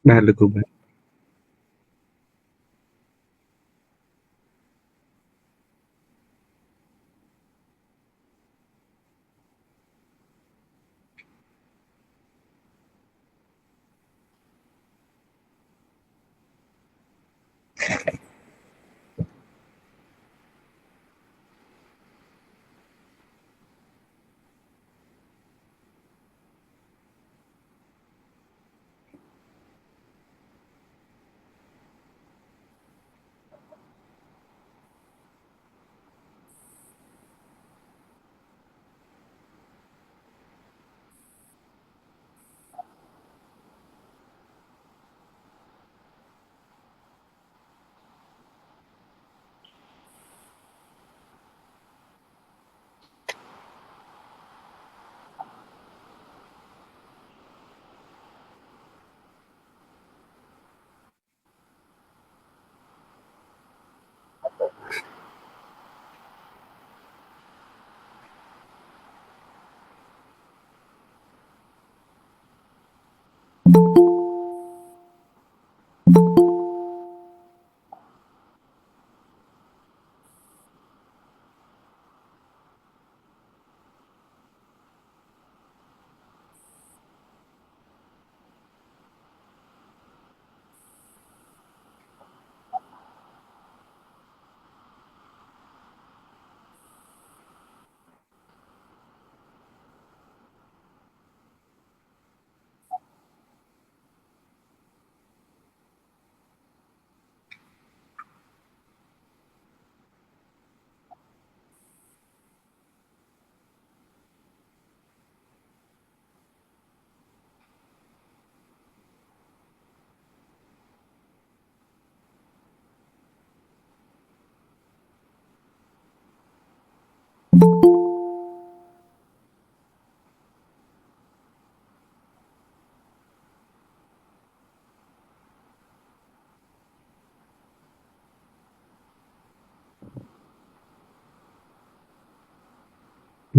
បាទលោកគ្រូបាទ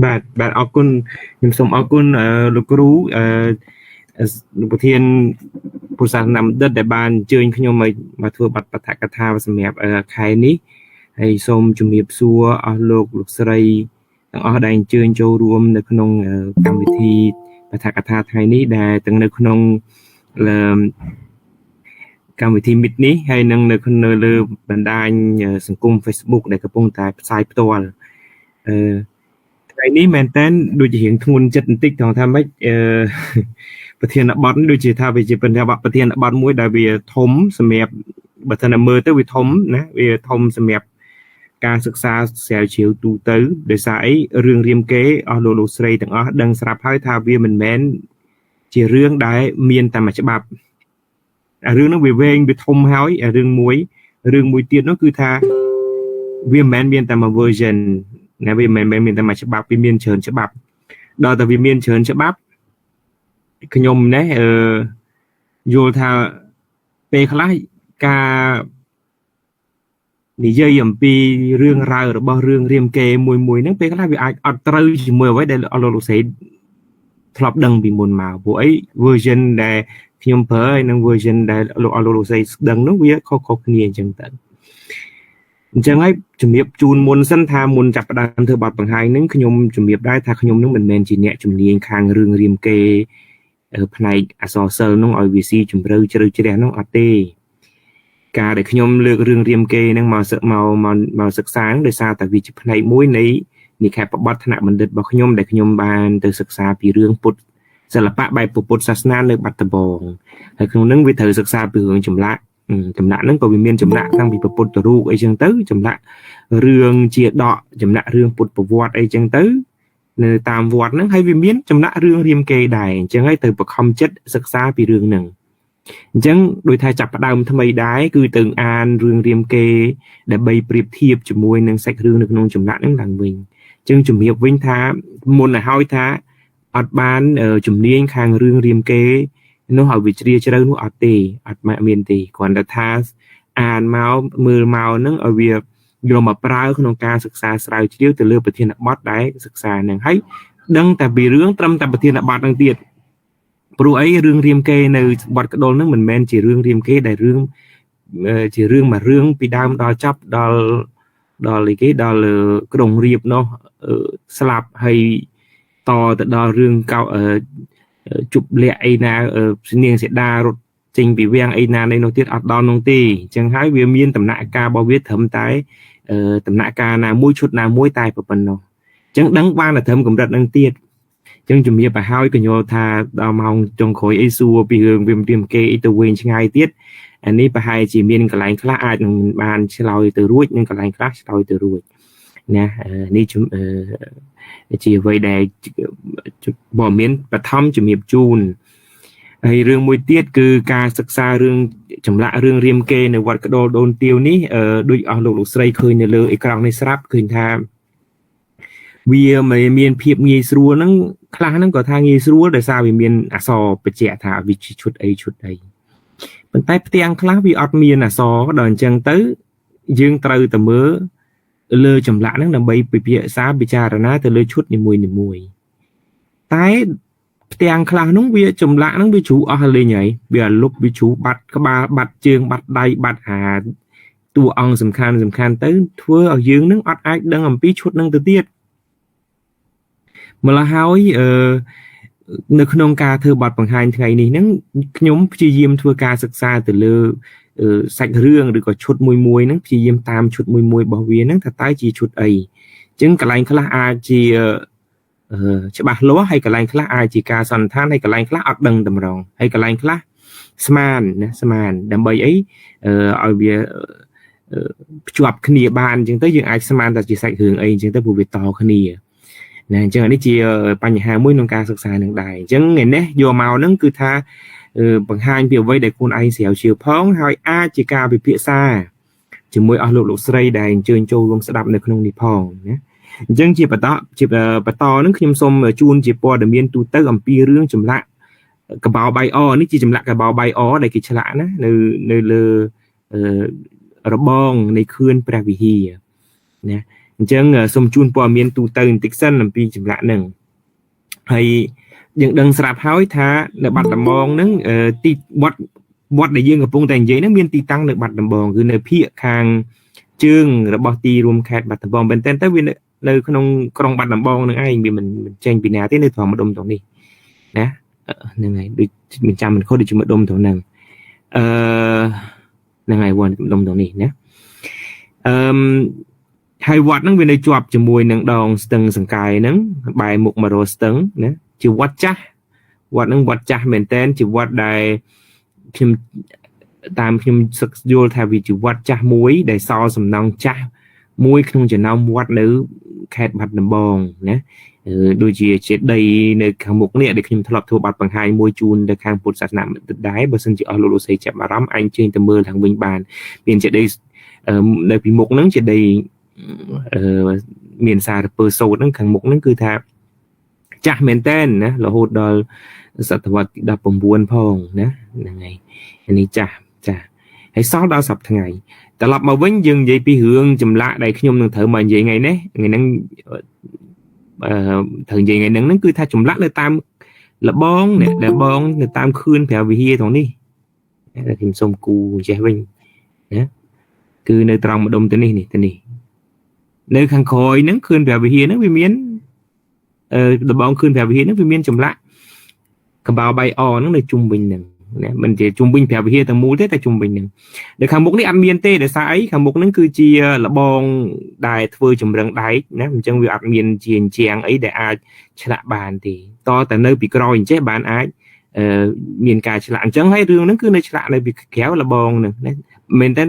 បាទបាទអរគុណខ្ញុំសូមអរគុណលោកគ្រូអឺលោកប្រធានពុទ្ធសាសនាបណ្ឌិតដែលបានអញ្ជើញខ្ញុំឲ្យមកធ្វើបទបឋកថាសម្រាប់ខែនេះហើយសូមជំរាបសួរអស់លោកលោកស្រីទាំងអស់ដែលអញ្ជើញចូលរួមនៅក្នុងកម្មវិធីបឋកថាថ្ងៃនេះដែលទាំងនៅក្នុងកម្មវិធីមិត្តនេះហើយនឹងនៅនៅលើបណ្ដាញសង្គម Facebook ដែលកំពុងតែផ្សាយផ្ទាល់អឺថ្ងៃនេះមែនតើដូចជារៀងធ្ងន់ចិត្តបន្តិចត្រង់ថាម៉េចអឺប្រធានបទនេះដូចជាថាវាជាប្រធានបទមួយដែលវាធំសម្រាប់បើសិនតែមើលទៅវាធំណាវាធំសម្រាប់ការសិក្សាស្រាវជ្រាវទូទៅដោយសារអីរឿងរាមកេរ្តិ៍អស់លោកលោកស្រីទាំងអស់ដឹងស្រាប់ហើយថាវាមិនមែនជារឿងដែលមានតែមួយច្បាប់អារឿងហ្នឹងវាវែងវាធំហើយអារឿងមួយទៀតនោះគឺថាវាមិនមែនមានតែមួយ version ណាវាមិនមែនមានតែមួយច្បាប់វាមានច្រើនច្បាប់ដល់តែវាមានច្រើនច្បាប់ខ្ញុំនេះអឺយល់ថាពេលខ្លះការនិយាយអំពីរឿងរ៉ាវរបស់រឿងរាមកេរ្តិ៍មួយមួយហ្នឹងពេលខ្លះវាអាចអត់ត្រូវជាមួយអ្វីដែលលោកលោកស្រីធ្លាប់ដឹងពីមុនមកព្រោះអី version ដែលខ្ញុំប្រើហើយនិង version ដែលលោកលោកស្រីដឹងនោះវាខុសៗគ្នាអញ្ចឹងទៅអញ្ចឹងហើយជំរាបជូនមុនសិនថាមុនចាប់ផ្ដើមធ្វើបទបង្ហាញហ្នឹងខ្ញុំជំរាបដែរថាខ្ញុំនឹងមិនមែនជាអ្នកជំនាញខាងរឿងរាមកេរ្តិ៍ផ្នែកអក្សរសិល្ប៍នោះឲ្យវាស៊ីជម្រៅជ្រៅជ្រះនោះអត់ទេការដែលខ្ញុំលើករឿងរាមកេរ្តិ៍ហ្នឹងមកមកសិក្សាដោយសារតែវាជាផ្នែកមួយនៃនិក្ខេបបទថ្នាក់បណ្ឌិតរបស់ខ្ញុំដែលខ្ញុំបានទៅសិក្សាពីរឿងពុទ្ធសិល្បៈបែបពុទ្ធសាសនានៅបាត់ដំបងហើយក្នុងហ្នឹងវាត្រូវសិក្សាពីរឿងចម្លាក់ចម្លាក់ហ្នឹងក៏វាមានចម្លាក់តាំងពីពុទ្ធរូបអីចឹងទៅចម្លាក់រឿងជាដកចម្លាក់រឿងពុទ្ធប្រវត្តិអីចឹងទៅនៅតាមវត្តហ្នឹងហើយវាមានចម្លាក់រឿងរាមកេរ្តិ៍ដែរអញ្ចឹងហើយទៅបខំចិត្តសិក្សាពីរឿងហ្នឹងអញ្ចឹងដោយថាចាប់ផ្ដើមថ្មីដែរគឺទៅអានរឿងរាមកេរ្តិ៍ដើម្បីប្រៀបធៀបជាមួយនឹងសាច់រឿងនៅក្នុងចម្លាក់ហ្នឹងឡើងវិញអញ្ចឹងជំរាបវិញថាមុនឲ្យហើយថាអត់បានជំនាញខាងរឿងរាមកេរ្តិ៍នោះឲ្យវាជ្រាជ្រៅនោះអត់ទេអត់មានទេគ្រាន់តែថាអានមកមើលមកហ្នឹងឲ្យវាយកមកប្រើក្នុងការសិក្សាស្រាវជ្រាវទៅលើប្រធានបទដែលសិក្សាហ្នឹងហើយដឹងតែពីរឿងត្រឹមតែប្រធានបទហ្នឹងទៀត ព្រោះអីរឿងរាមកេរ្តិ៍នៅវត្តក្តុលហ្នឹងមិនមែនជារឿងរាមកេរ្តិ៍ដែលរឿងជារឿងមួយរឿងពីដើមដល់ចប់ដល់ដល់អីគេដល់ក្រុងរៀបនោះស្លាប់ហើយតទៅដល់រឿងកោជប់លាក់អីណានាងសេដារត់ចេញពីវាំងអីណានៃនោះទៀតអត់ដល់នោះទេអញ្ចឹងហើយវាមានដំណាក់កាលរបស់វាត្រឹមតែដំណាក់កាលណាមួយឈុតណាមួយតែប៉ុណ្ណោះអញ្ចឹងដឹងបានតែត្រឹមកម្រិតនឹងទៀតអញ្ចឹងជំរាបឲ្យហើយកញ្ញល់ថាដល់ម៉ោងចុងក្រោយអីសួរពីរឿងវារៀមកេអីទៅវិញឆ្ងាយទៀតអានេះប្រហែលជាមានកន្លែងខ្លះអាចនឹងបានឆ្លើយទៅរួចនិងកន្លែងខ្លះឆ្លើយទៅរួចណានេះជាអ្វីដែលបើមានបឋមជំរាបជូនហើយរឿងមួយទៀតគឺការសិក្សារឿងចម្លាក់រឿងរាមកេរ្តិ៍នៅវត្តក្តុលដូនទាវនេះដូចអស់លោកលោកស្រីឃើញនៅលើអេក្រង់នេះស្រាប់ឃើញថាវាមិនមានភាពងាយស្រួលហ្នឹងខ្លះហ្នឹងក៏ថាងាយស្រួលដោយសារវាមានអក្សរបបញ្ជាក់ថាវាជាឈុតអីឈុតអីប៉ុន្តែផ្ទាំងខ្លះវាអត់មានអក្សរដល់អញ្ចឹងទៅយើងត្រូវតែមើលលើចម្លាក់ហ្នឹងដើម្បីពិភាក្សាពិចារណាទៅលើឈុតនីមួយៗតែផ្ទាំងខ្លះនោះវាចម្លាក់ហ្នឹងវាជ្រុះអស់លេងហើយវាលុបវាជ្រុះបាត់ក្បាលបាត់ជើងបាត់ដៃបាត់អាតួអង្គសំខាន់សំខាន់ទៅធ្វើឲ្យយើងនឹងអត់អាចដឹងអំពីឈុតហ្នឹងទៅទៀតម្ល៉េះហើយនៅក្នុងការធ្វើបទបង្ហាញថ្ងៃនេះហ្នឹងខ្ញុំព្យាយាមធ្វើការសិក្សាទៅលើសាច់រឿងឬក៏ឈុតមួយមួយហ្នឹងព្យាយាមតាមឈុតមួយមួយរបស់វាហ្នឹងថាតើជាឈុតអីអញ្ចឹងកន្លែងខ្លះអាចជាច្បាស់លាស់ហើយកន្លែងខ្លះអាចជាការសន្និដ្ឋានហើយកន្លែងខ្លះអត់ដឹងតម្រងហើយកន្លែងខ្លះស្មានណាស្មានដើម្បីអីឲ្យវាភ្ជាប់គ្នាបានអញ្ចឹងទៅយើងអាចស្មានតែជាសាច់រឿងអីអញ្ចឹងទៅព្រោះវាតគ្នាណាអញ្ចឹងអានេះជាបញ្ហាមួយក្នុងការសិក្សានឹងដែរអញ្ចឹងថ្ងៃនេះយកមកហ្នឹងគឺថាបង្ហាញពីអ្វីដែលខ្លួនឯងស្រាវជ្រាវផងហើយអាចជាការពិភាក្សាជាមួយអស់លោកលោកស្រីដែលអញ្ជើញចូលរួមស្ដាប់នៅក្នុងនេះផងណាអញ្ចឹងជាបន្តហ្នឹងខ្ញុំសូមជូនជាព័ត៌មានទូទៅអំពីរឿងចម្លាក់កបោបៃអនេះជាចម្លាក់កបោបៃអដែលគេឆ្លាក់ណានៅលើរបងនៃខឿនព្រះវិហារណាអញ្ចឹងសូមជូនព័ត៌មានទូទៅបន្តិចសិនអំពីចម្លាក់ហ្នឹងហើយយើងដឹងស្រាប់ហើយថានៅបាត់ដំបងហ្នឹងទីវត្តដែលយើងកំពុងតែនិយាយហ្នឹងមានទីតាំងនៅបាត់ដំបងគឺនៅភាគខាងជើងរបស់ទីរួមខេត្តបាត់ដំបងមែនតើទៅវានៅក្នុងក្រុងបាត់ដំបងនឹងឯងវាមិនចេញពីណាទេនៅត្រង់ម្ដុំត្រង់នេះណាហ្នឹងហើយដូចមិនចាំមិនខុសដូចជាម្ដុំត្រង់ហ្នឹងហ្នឹងហើយវត្តម្ដុំត្រង់នេះណាហើយវត្តហ្នឹងវានៅជាប់ជាមួយនឹងដងស្ទឹងសង្កែហ្នឹងបែរមុខមករកស្ទឹងណាជាវត្តចាស់វត្តហ្នឹងវត្តចាស់មែនតើជាវត្តដែលខ្ញុំតាមខ្ញុំសឹកយល់ថាវាជាវត្តចាស់មួយដែលសល់សំណង់ចាស់មួយក្នុងចំណោមវត្តនៅខេត្តបាត់ដំបងណាដូចជាចេតិយនៅខាងមុខនេះដែលខ្ញុំធ្លាប់ធ្វើបទបង្ហាញមួយជូនទៅខាងពុទ្ធសាសនាដែរបើសិនជាអស់លោកលោកស្រីចាប់អារម្មណ៍អញជើញទៅមើលខាងវិញបានមានចេតិយនៅពីមុខហ្នឹងចេតិយមានសារពើសូត្រហ្នឹងខាងមុខហ្នឹងគឺថាចាស់មែនតើណារហូតដល់សតវត្សទី19ផងណាហ្នឹងហើយនេះចាស់ចាស់ហើយសល់ដល់សប្តាហ៍ថ្ងៃត្រឡប់មកវិញយើងនិយាយពីរឿងចម្លាក់ដែលខ្ញុំនឹងត្រូវមកនិយាយថ្ងៃនេះថ្ងៃហ្នឹងត្រូវនិយាយថ្ងៃហ្នឹងគឺថាចម្លាក់នៅតាមលបងនេះដែលបងនៅតាមខឿនព្រះវិហារត្រង់នេះតែខ្ញុំសូមគូចេះវិញណាគឺនៅត្រង់ម្ដុំទៅនេះនេះទៅនេះនៅខាងក្រោយហ្នឹងខឿនព្រះវិហារហ្នឹងវាមានដបងខឿនព្រះវិហារហ្នឹងវាមានចម្លាក់កបោបៃអហ្នឹងនៅជុំវិញហ្នឹងណាមិនជាជុំវិញព្រះវិហារទាំងមូលទេតែជុំវិញហ្នឹងនៅខាងមុខនេះអត់មានទេដោយសារអីខាងមុខហ្នឹងគឺជាលបងដែលធ្វើចម្រឹងដែកណាអញ្ចឹងវាអត់មានជាអញ្ជាងអីដែលអាចឆ្លាក់បានទេតតែនៅពីក្រោយអញ្ចេះបានអាចមានការឆ្លាក់អញ្ចឹងហើយរឿងហ្នឹងគឺនៅឆ្លាក់នៅពីក្រៅលបងហ្នឹងណាមែនតើ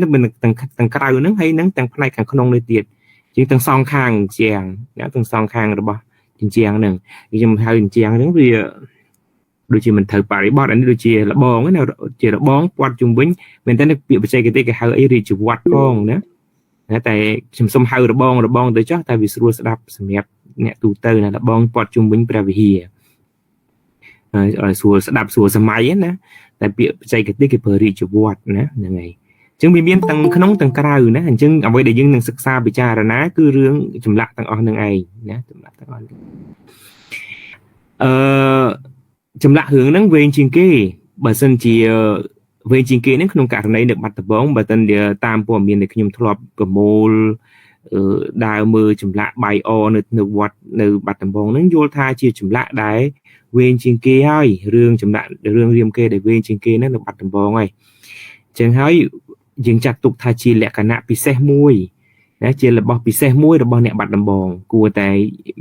ទាំងក្រៅហ្នឹងហើយហ្នឹងទាំងផ្នែកខាងក្នុងនេះទៀតជាងទាំងសងខាងអញ្ជាងណាទាំងសងខាងរបស់អញ្ជាងហ្នឹងខ្ញុំហៅអញ្ជាងហ្នឹងវាដូចជាមិនត្រូវបរិបត្តិអានេះដូចជាលបងណាជារបងព័ទ្ធជុំវិញមែនតើពាក្យបច្ចេកទេសគេហៅអីរាជវត្តផងណាតែខ្ញុំសុំហៅរបងទៅចុះតែវាស្រួលស្ដាប់សម្រាប់អ្នកទូទៅណារបងព័ទ្ធជុំវិញព្រះវិហារឲ្យស្រួលស្ដាប់ស្រួលសម័យណាតែពាក្យបច្ចេកទេសគេប្រើរាជវត្តណាហ្នឹងហើយអញ្ចឹងវាមានទាំងក្នុងទាំងក្រៅណាអញ្ចឹងអ្វីដែលយើងនឹងសិក្សាពិចារណាគឺរឿងចម្លាក់ទាំងអស់នឹងឯងណាចម្លាក់ទាំងអស់ ចម្លាក់រឿងហ្នឹងវែងជាងគេបើសិនជាវែងជាងគេហ្នឹងក្នុងករណីនៅបាត់ដំបងបើសិនជាតាមព័ត៌មានដែលខ្ញុំធ្លាប់ប្រមូលដើរមើលចម្លាក់បាយអនៅវត្តនៅបាត់ដំបងហ្នឹងយល់ថាជាចម្លាក់ដែលវែងជាងគេហើយរឿងចម្លាក់រឿងរាមកេរ្តិ៍ដែលវែងជាងគេហ្នឹងនៅបាត់ដំបងហើយអញ្ចឹងហើយយើងចាត់ទុកថាជាលក្ខណៈពិសេសមួយណាជារបស់ពិសេសមួយរបស់អ្នកបាត់ដំបងគួរតែ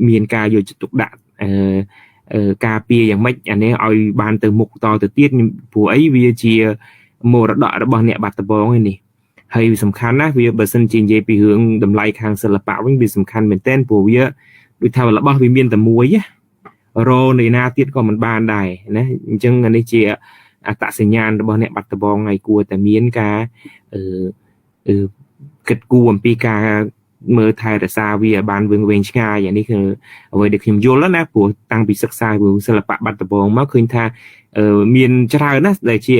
មានការយកចិត្តទុកដាក់ការពារយ៉ាងម៉េចអានេះឲ្យបានទៅមុខតទៅទៀតព្រោះអីវាជាមរតករបស់អ្នកបាត់ដំបងឯនេះហើយសំខាន់ណាស់វាបើសិនជានិយាយពីរឿងតម្លៃខាងសិល្បៈវិញវាសំខាន់មែនទែនព្រោះវាដូចថារបស់វាមានតែមួយណារនៃណាទៀតក៏មិនបានដែរណាអញ្ចឹងអានេះជាអត្តសញ្ញាណរបស់អ្នកបាត់ដំបងហើយគួរតែមានការគិតគូរអំពីការមើលថែរក្សាវាឲ្យបានវែងឆ្ងាយអានេះគឺអ្វីដែលខ្ញុំយល់ណាព្រោះតាំងពីសិក្សារឿងសិល្បៈបាត់ដំបងមកឃើញថាមានច្រើនណាស់ដែលជា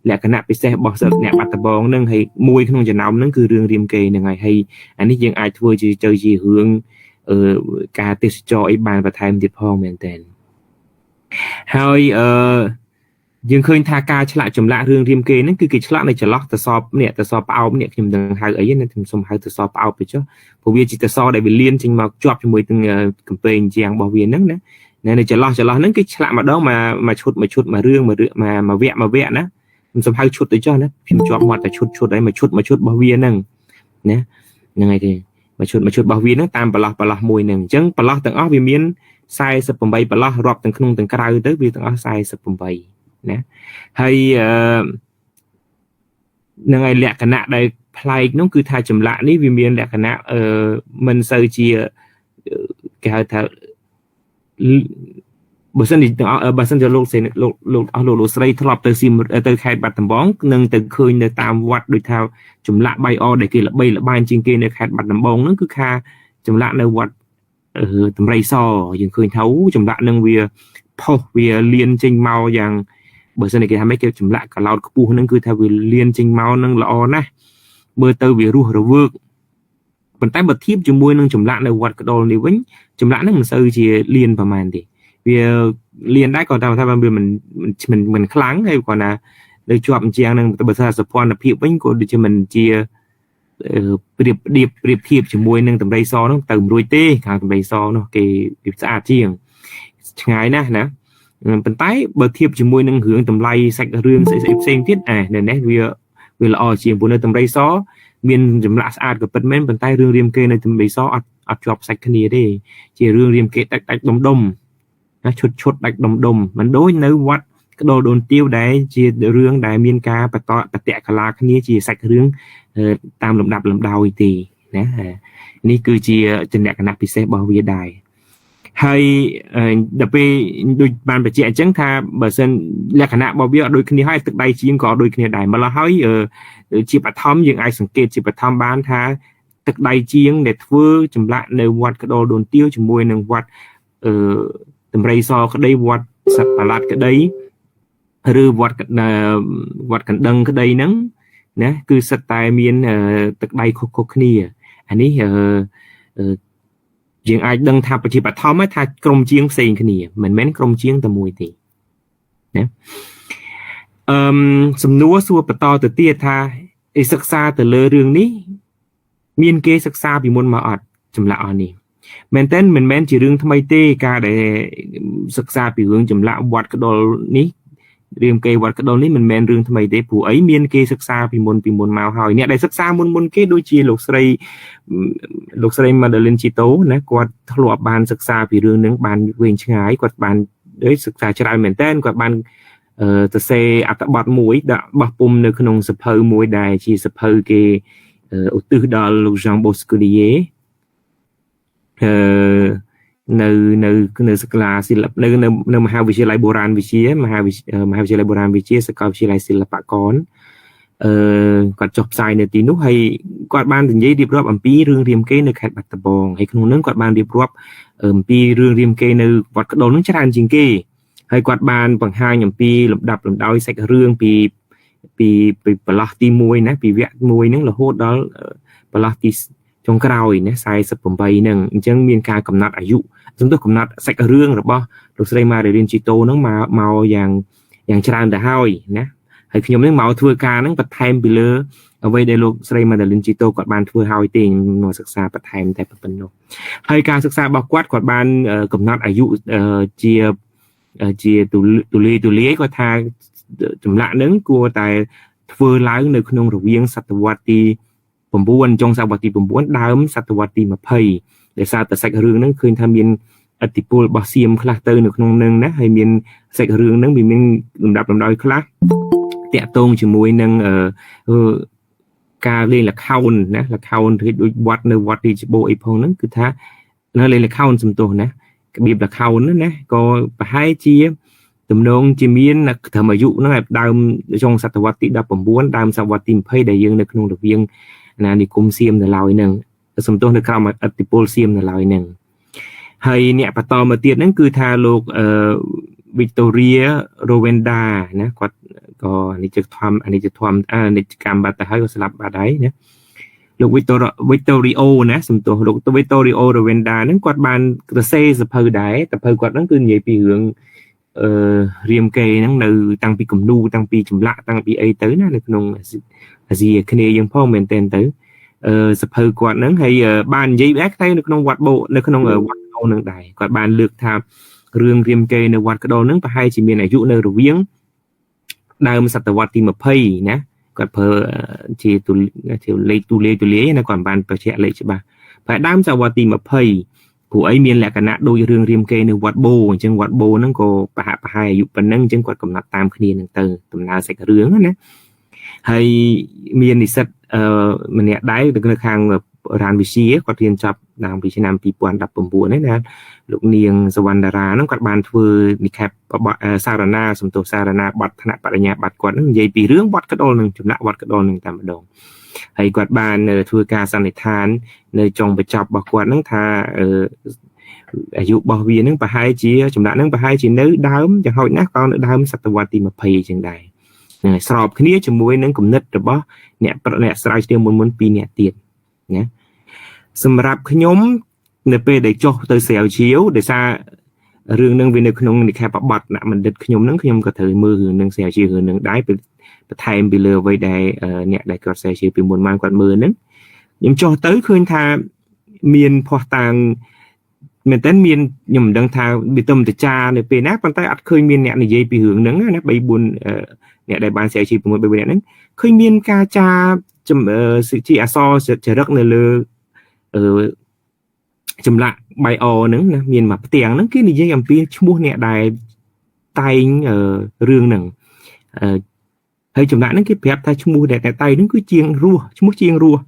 លក្ខណៈពិសេសរបស់សិស្សអ្នកបាត់ដំបងនឹងហើយមួយក្នុងចំណោមនឹងគឺរឿងរាមកេរ្តិ៍ហ្នឹងហើយហើយអានេះយើងអាចធ្វើជាទៅជារឿងការទេសចរអីបានបន្ថែមទៀតផងមែនតើហើយយើងឃើញថាការឆ្លាក់ចម្លាក់រឿងរាមកេរ្តិ៍ហ្នឹងគឺគេឆ្លាក់នៅចន្លោះតសបនេះតសបផ្អោបនេះខ្ញុំដឹងហៅអីណាខ្ញុំសុំហៅតសបផ្អោបទៅចុះព្រោះវាជាតសដែលវាលៀនចេញមកជាប់ជាមួយនឹងកំពែងជាងរបស់វាហ្នឹងណានៅចន្លោះហ្នឹងគេឆ្លាក់ម្ដងមួយឈុតមួយឈុតមួយរឿងមួយរឿងមួយវគ្គមួយវគ្គណាខ្ញុំសុំហៅឈុតទៅចុះណាខ្ញុំជាប់មាត់តែឈុតហើយមួយឈុតមួយឈុតរបស់វាហ្នឹងណាហ្នឹងហើយទេមួយឈុតមួយឈុតរបស់វាហ្នឹងតាមប្រឡោះមួយហ្នឹងអញ្ចឹងប្រឡោះទាំងអស់វាមាន48ប្រឡោះរាប់ទាំងក្នុងទាំងក្រៅទៅវាទាំងអស់48ណាហើយនឹងឯលក្ខណៈដែលប្លែកនោះគឺថាចម្លាក់នេះវាមានលក្ខណៈមិនសូវជាគេហៅថាបើសិនជាលោកស្រីលោកលោកអស់លោកស្រីធ្លាប់ទៅស៊ីទៅខេត្តបាត់ដំបងនឹងទៅឃើញនៅតាមវត្តដូចថាចម្លាក់បាយអដែលគេល្បីល្បាញជាងគេនៅខេត្តបាត់ដំបងហ្នឹងគឺថាចម្លាក់នៅវត្តតម្រៃសយើងឃើញថាចម្លាក់នឹងវាផុសវាលៀនចេញមកយ៉ាងបើសិនជាគេថាម៉េចគេចម្លាក់កឡោតខ្ពស់ហ្នឹងគឺថាវាលៀនចេញមកហ្នឹងល្អណាស់មើលទៅវារស់រវើកប៉ុន្តែបើធៀបជាមួយនឹងចម្លាក់នៅវត្តក្តុលនេះវិញចម្លាក់ហ្នឹងមិនសូវជាលៀនប្រហែលទេវាលៀនដែរក៏តាមថាវាមិនខ្លាំងហើយគ្រាន់តែនៅជាប់អញ្ចឹងហ្នឹងបើថាសោភ័ណភាពវិញក៏ដូចជាមិនជាប្រៀបធៀបជាមួយនឹងតម្រៃសហ្នឹងទៅមិនរួចទេខាងតម្រៃសនោះគេវាស្អាតជាងឆ្ងាយណាស់ណាប៉ុន្តែបើធៀបជាមួយនឹងរឿងតម្លៃសាច់រឿងស្អីផ្សេងទៀតនៅនេះវាល្អជាងព្រោះនៅតម្រៃសមានចម្លាក់ស្អាតក៏ពិតមែនប៉ុន្តែរឿងរាមកេរ្តិ៍នៅតម្រៃសអត់ជាប់សាច់គ្នាទេជារឿងរាមកេរ្តិ៍ដាច់ដុំដុំណាឈុតដាច់ដុំដុំមិនដូចនៅវត្តក្តុលដូនទាវដែលជារឿងដែលមានការបតតិកលាគ្នាជាសាច់រឿងតាមលំដាប់លំដោយទេណានេះគឺជាលក្ខណៈពិសេសរបស់វាដែរហើយដល់ពេលដូចបានបញ្ជាក់អញ្ចឹងថាបើសិនលក្ខណៈរបស់វាអត់ដូចគ្នាហើយទឹកដៃជាងក៏ដូចគ្នាដែរម្ល៉េះហើយជាបឋមយើងអាចសង្កេតជាបឋមបានថាទឹកដៃជាងដែលធ្វើចម្លាក់នៅវត្តក្តុលដូនទាវជាមួយនឹងវត្តតម្រៃសក្តីវត្តសប្បាឡាត់ក្តីឬវត្តកណ្ដឹងក្តីហ្នឹងណាគឺសិតតែមានទឹកដៃខុសៗគ្នាអានេះយើងអាចដឹងថាប្រជាបឋមថាក្រុមជាងផ្សេងគ្នាមិនមែនក្រុមជាងតែមួយទេណាសំណួរសួរបន្តទៅទៀតថាឯសិក្សាទៅលើរឿងនេះមានគេសិក្សាពីមុនមកអត់ចម្លាក់អស់នេះមែនតើមិនមែនជារឿងថ្មីទេការដែលសិក្សាពីរឿងចម្លាក់វត្តក្តុលនេះរាមកេរ្តិ៍វត្តក្តុលនេះមិនមែនរឿងថ្មីទេព្រោះអីមានគេសិក្សាពីមុនមកហើយអ្នកដែលសិក្សាមុនគេដូចជាលោកស្រី Madeline Chito ណាគាត់ធ្លាប់បានសិក្សាពីរឿងនឹងបានវែងឆ្ងាយគាត់បានសិក្សាច្រើនមែនតើគាត់បានសរសេរអត្ថបទមួយដាក់បោះពុំនៅក្នុងសភៅមួយដែលជាសភៅគេឧទ្ទិសដល់លោក Jean Boscolier នៅនៅនៅសាលាសិល្បនៅនៅមហាវិទ្យាល័យបុរាណវិទ្យាមហាវិទ្យាល័យបុរាណវិទ្យាសាកលវិទ្យាល័យសិល្បករគាត់ចុះផ្សាយនៅទីនោះហើយគាត់បាននិយាយរៀបរាប់អំពីរឿងរាមកេរ្តិ៍នៅខេត្តបាត់ដំបងហើយក្នុងនោះគាត់បានរៀបរាប់អំពីរឿងរាមកេរ្តិ៍នៅវត្តក្តុលនឹងច្រើនជាងគេហើយគាត់បានបង្ហាញអំពីលំដាប់លំដោយសាច់រឿងពីប្រឡោះទី1ណាពីវគ្គ1ហ្នឹងរហូតដល់ប្រឡោះទី ចុងក្រោយណា48ហ្នឹងអញ្ចឹងមានការកំណត់អាយុសំទោសកំណត់សាច់រឿងរបស់លោកស្រីម៉ារីលីនជីតូហ្នឹងមកមកយ៉ាងយ៉ាងច្រើនទៅហើយណាហើយខ្ញុំនឹងមកធ្វើការហ្នឹងបន្ថែមពីលើអ្វីដែលលោកស្រីម៉ាដាលីនជីតូគាត់បានធ្វើហើយទេខ្ញុំមកសិក្សាបន្ថែមតែប៉ុណ្ណោះហើយការសិក្សារបស់គាត់គាត់បានកំណត់អាយុជាជាទូលាយទូលាយគាត់ថាចម្លាក់ហ្នឹងគួរតែធ្វើឡើងនៅក្នុងរវាងសតវត្សទី9ចុងសតវត្សទី9ដើមសតវត្សទី20ដោយសារតែសាច់រឿងហ្នឹងឃើញថាមានឥទ្ធិពលរបស់សៀមខ្លះទៅនៅក្នុងនឹងណាហើយមានសាច់រឿងហ្នឹងវាមានលំដាប់លំដោយខ្លះតាក់ទងជាមួយនឹងការលេងល្ខោនណាល្ខោនឬដូចវត្តនៅវត្តរាជបូអីផងហ្នឹងគឺថានៅលេងល្ខោនសំទោសណារបៀបល្ខោនណាក៏ប្រហែលជាទំនងជាមានត្រឹមអាយុហ្នឹងឯដើមចុងសតវត្សទី19ដើមសតវត្សទី20ដែលយើងនៅក្នុងរវាងអាណានិគមសៀមនៅឡើយហ្នឹងសំទោសនៅក្រោមឥទ្ធិពលសៀមនៅឡើយហ្នឹងហើយអ្នកបន្តមកទៀតហ្នឹងគឺថាលោកអឺវីតូរីរ៉ូវេនដាណាគាត់ក៏អនិច្ចធម្មអនិច្ចធម្មអនិច្ចកម្មបាត់ទៅហើយក៏ស្លាប់បាត់ហើយណាលោកវីតូរីអូណាសំទោសលោកវីតូរីអូរ៉ូវេនដាហ្នឹងគាត់បានសរសេរសភៅដែរសភៅគាត់ហ្នឹងគឺនិយាយពីរឿងអឺរៀមកេហ្នឹងនៅតាំងពីគំនូតាំងពីចម្លាក់តាំងពីអីទៅណានៅក្នុងអាស៊ីអាគ្នេយ៍យើងផងមែនទែនទៅអឺសភៅគាត់ហ្នឹងហើយបាននិយាយដែរតែនៅក្នុងវត្តបូនៅក្នុងវត្តក្ដុលហ្នឹងដែរគាត់បានលើកថារឿងរៀមកេនៅវត្តក្ដុលហ្នឹងប្រហែលជាមានអាយុនៅរវាងដើមសតវត្សទី20ណាគាត់ប្រើជាជាលេខទូលាយទូលាយណាគាត់មិនបានបញ្ជាក់លេខច្បាស់ប្រហែលដើមសតវត្សទី20ព្រោះអីមានលក្ខណៈដូចរឿងរៀមកេនៅវត្តបូអញ្ចឹងវត្តបូហ្នឹងក៏ប្រហាក់ប្រហែលអាយុប៉ុណ្ណឹងអញ្ចឹងគាត់កំណត់តាមគ្នាហ្នឹងទៅដំណើរសាច់រឿងណាហើយមាននិស្សិតម្នាក់ដែរនៅខាងរានវិទ្យាគាត់រៀនចប់តាំងពីឆ្នាំ2019នេះណាលោកនាងសវណ្ណតារាហ្នឹងគាត់បានធ្វើនិខេបសារណាសំទោសសារណាបទថ្នាក់បរិញ្ញាបត្រគាត់ហ្នឹងនិយាយពីរឿងវត្តក្ដុលនឹងចម្លាក់វត្តក្ដុលនឹងតែម្ដងហើយគាត់បានធ្វើការសន្និដ្ឋាននៅចុងបញ្ចប់របស់គាត់ហ្នឹងថាអាយុរបស់វាហ្នឹងប្រហែលជាចម្លាក់ហ្នឹងប្រហែលជានៅដើមយ៉ាងហោចណាស់ក៏នៅដើមសតវត្សទី20អញ្ចឹងដែរហ្នឹងហើយស្របគ្នាជាមួយនឹងគំនិតរបស់អ្នកស្រាវជ្រាវមុនៗ2នាក់ទៀតណាសម្រាប់ខ្ញុំនៅពេលដែលចុះទៅស្រាវជ្រាវដោយសាររឿងនឹងវានៅក្នុងនិខេបបទអ្នកបណ្ឌិតខ្ញុំនឹងខ្ញុំក៏ត្រូវមើលរឿងនឹងស្រាវជ្រាវរឿងនឹងដែរបន្ថែមពីលើអ្វីដែលអ្នកដែលគាត់ស្រាវជ្រាវពីមុនមកគាត់មើលហ្នឹងខ្ញុំចុះទៅឃើញថាមានភស្តុតាងមែនតើមានខ្ញុំមិនដឹងថាវាទៅតចានៅពេលណាប៉ុន្តែអត់ឃើញមានអ្នកនិយាយពីរឿងហ្នឹងណា3 4អ្នកដែលបានស្រាវជ្រាវ6 3 4អ្នកហ្នឹងឃើញមានការចាជាអក្សរចរិកនៅលើចម្លាក់បាយអហ្នឹងណាមានមួយផ្ទាំងហ្នឹងគេនិយាយអំពីឈ្មោះអ្នកដែលតែងរឿងហ្នឹងហើយចម្លាក់ហ្នឹងគេប្រាប់ថាឈ្មោះអ្នកតែងហ្នឹងគឺជាងរស់ឈ្មោះជាងរស់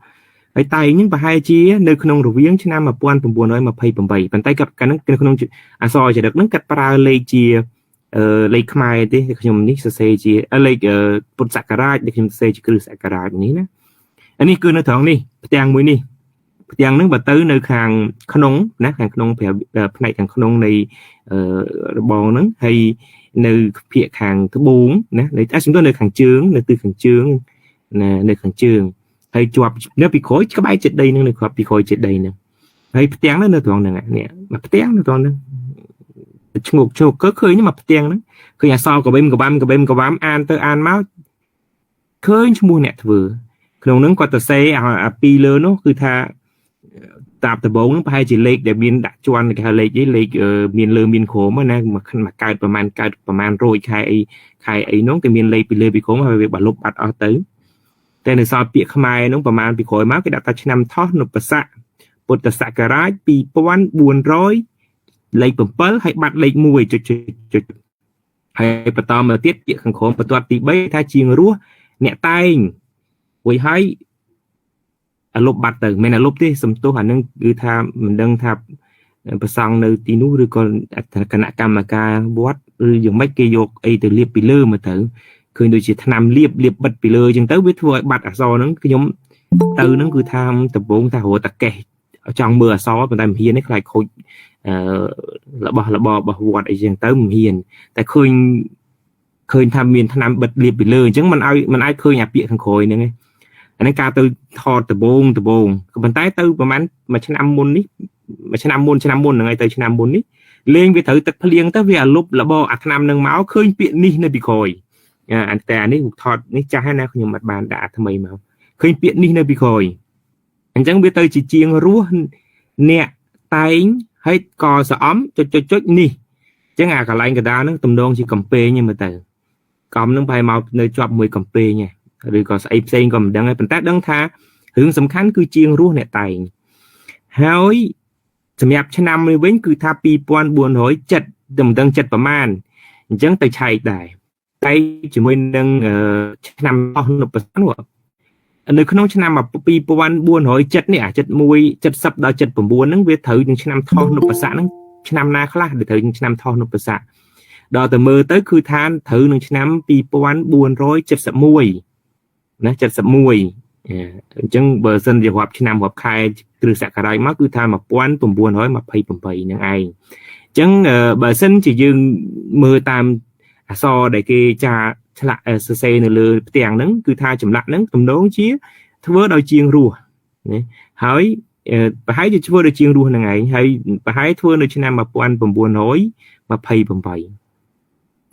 ហើយតែងហ្នឹងប្រហែលជានៅក្នុងរវាងឆ្នាំ1928ប៉ុន្តែគាត់កាលហ្នឹងនៅក្នុងអក្សរចរិកហ្នឹងគាត់ប្រើលេខជាលេខខ្មែរទេខ្ញុំនេះសរសេរជាលេខពុទ្ធសករាជដែលខ្ញុំសរសេរជាគ្រិស្តសករាជនេះណាអានេះគឺនៅត្រង់នេះផ្ទាំងមួយនេះផ្ទាំងហ្នឹងបើទៅនៅខាងក្នុងណាខាងក្នុងផ្នែកខាងក្នុងនៃរបងហ្នឹងហើយនៅភាគខាងត្បូងណានៅសំដៅនៅខាងជើងនៅទិសខាងជើងណានៅខាងជើងហើយជាប់នៅពីក្រោយក្បែរចេតិយហ្នឹងនៅគ្រាប់ពីក្រោយចេតិយហ្នឹងហើយផ្ទាំងហ្នឹងនៅត្រង់ហ្នឹងនេះមួយផ្ទាំងនៅត្រង់ហ្នឹងឈ្ងោកឈ្ងោកក៏ឃើញមួយផ្ទាំងហ្នឹងឃើញអក្សរកបិមកបាំកបិមកបាំអានទៅអានមកឃើញឈ្មោះអ្នកធ្វើក្នុងហ្នឹងគាត់ទៅសេអាពីលើនោះគឺថាតាបដំបងហ្នឹងប្រហែលជាលេខដែលមានដាក់ជាន់គេហៅលេខអីលេខមានលើមានក្រោមណាមួយកើតប្រហែលកើតប្រហែល100ខែអីខែអីនោះគេមានលេខពីលើពីក្រោមហើយវាបាលុបបាត់អស់ទៅតែនៅសល់ពាក្យខ្មែរនោះប្រហែលពីក្រោយមកគេដាក់ថាឆ្នាំថោះនុបស័កពុទ្ធសករាជ2400លេខ7ហើយបាត់លេខ1ចុចចុចហើយបន្តមកទៀតពាក្យខាងក្រោមបន្ទាត់ទី3ថាជាងរស់អ្នកតែងរួចហើយអាលុបបាត់ទៅមិនអាលុបទេសំទោសអានឹងគឺថាមិនដឹងថាប្រសង់នៅទីនោះឬក៏គណៈកម្មការវត្តឬយ៉ាងម៉េចគេយកអីទៅលាបពីលើមកទៅឃើញដូចជាថ្នាំលាបលាបបិទពីលើអញ្ចឹងទៅវាធ្វើឲ្យបាត់អក្សរហ្នឹងខ្ញុំទៅហ្នឹងគឺថាដំបងថារត់តាកេះចង់មើលអក្សរប៉ុន្តែមិនហ៊ានទេខ្លាចខូចរបស់របររបស់វត្តអីចឹងទៅមិនហ៊ានតែឃើញថាមានថ្នាំបិទលាបពីលើអញ្ចឹងมันឲ្យมันអាចឃើញអាពាក្យខាងក្រោយហ្នឹងឯង អានេះការទៅថតដបងដបងក៏ប៉ុន្តែទៅប្រហែលមួយឆ្នាំមុននេះមួយឆ្នាំមុនឆ្នាំមុនហ្នឹងហើយទៅឆ្នាំមុននេះលេងវាត្រូវទឹកភ្លៀងទៅវាអាលុបលបអាឆ្នាំនឹងមកឃើញពាក្យនេះនៅពីក្រោយអាតែអានេះថតនេះចាស់ហើយណាខ្ញុំអត់បានដាក់ថ្មីមកឃើញពាក្យនេះនៅពីក្រោយអញ្ចឹងវាទៅជាជាងរស់អ្នកតែងហើយកស្អំចុចចុចចុចនេះអញ្ចឹងអាកន្លែងកដាលហ្នឹងទំនងជាកំពេងហ្នឹងមើលទៅកំហ្នឹងប្រហែលមកនៅជាប់មួយកំពេងឬក៏ស្អីផ្សេងក៏មិនដឹងដែរប៉ុន្តែដឹងថារឿងសំខាន់គឺជាងរស់អ្នកតែងហើយសម្រាប់ឆ្នាំនេះវិញគឺថា2470មិនដឹងចិត្តប្រមាណអញ្ចឹងទៅឆែកដែរតែជាមួយនឹងឆ្នាំអស់នៅប្រសិននៅក្នុងឆ្នាំ2470នេះអា71 70ដល់79ហ្នឹងវាត្រូវនឹងឆ្នាំថោះនុបស័កហ្នឹងឆ្នាំណាខ្លះដែលត្រូវនឹងឆ្នាំថោះនុបស័កដល់ទៅមើលទៅគឺថាត្រូវនឹងឆ្នាំ2471ណា71អញ្ចឹងបើសិនជារាប់ឆ្នាំរាប់ខែគ្រិស្តសករាជមកគឺថា1928ហ្នឹងឯងអញ្ចឹងបើសិនជាយើងមើលតាមអក្សរដែលគេចាឆ្លាក់សរសេរនៅលើផ្ទាំងហ្នឹងគឺថាចម្លាក់ហ្នឹងទំនងជាធ្វើដោយជាងរស់ណាហើយប្រហែលជាធ្វើដោយជាងរស់ហ្នឹងឯងហើយប្រហែលធ្វើនៅឆ្នាំ1928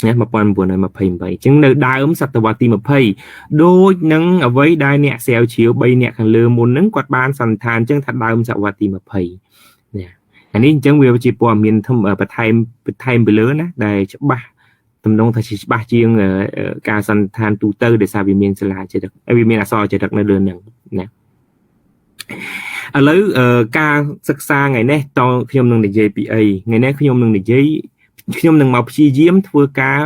ណា1928អញ្ចឹងនៅដើមសតវត្សទី20ដូចនឹងអ្វីដែលអ្នកស្រាវជ្រាវ3អ្នកខាងលើមុនហ្នឹងគាត់បានសន្និដ្ឋានអញ្ចឹងថាដើមសតវត្សទី20ណាអានេះអញ្ចឹងវាជាព័ត៌មានបន្ថែមបន្ថែមពីលើណាដែលច្បាស់ទំនងថាជាច្បាស់ជាងការសន្និដ្ឋានទូទៅដោយសារវាមានសាលាចរិតវាមានអក្សរចរិតនៅលើហ្នឹងណាឥឡូវការសិក្សាថ្ងៃនេះតខ្ញុំនឹងនិយាយពីអីថ្ងៃនេះខ្ញុំនឹងនិយាយខ្ញុំនឹងមកព្យាយាមធ្វើការ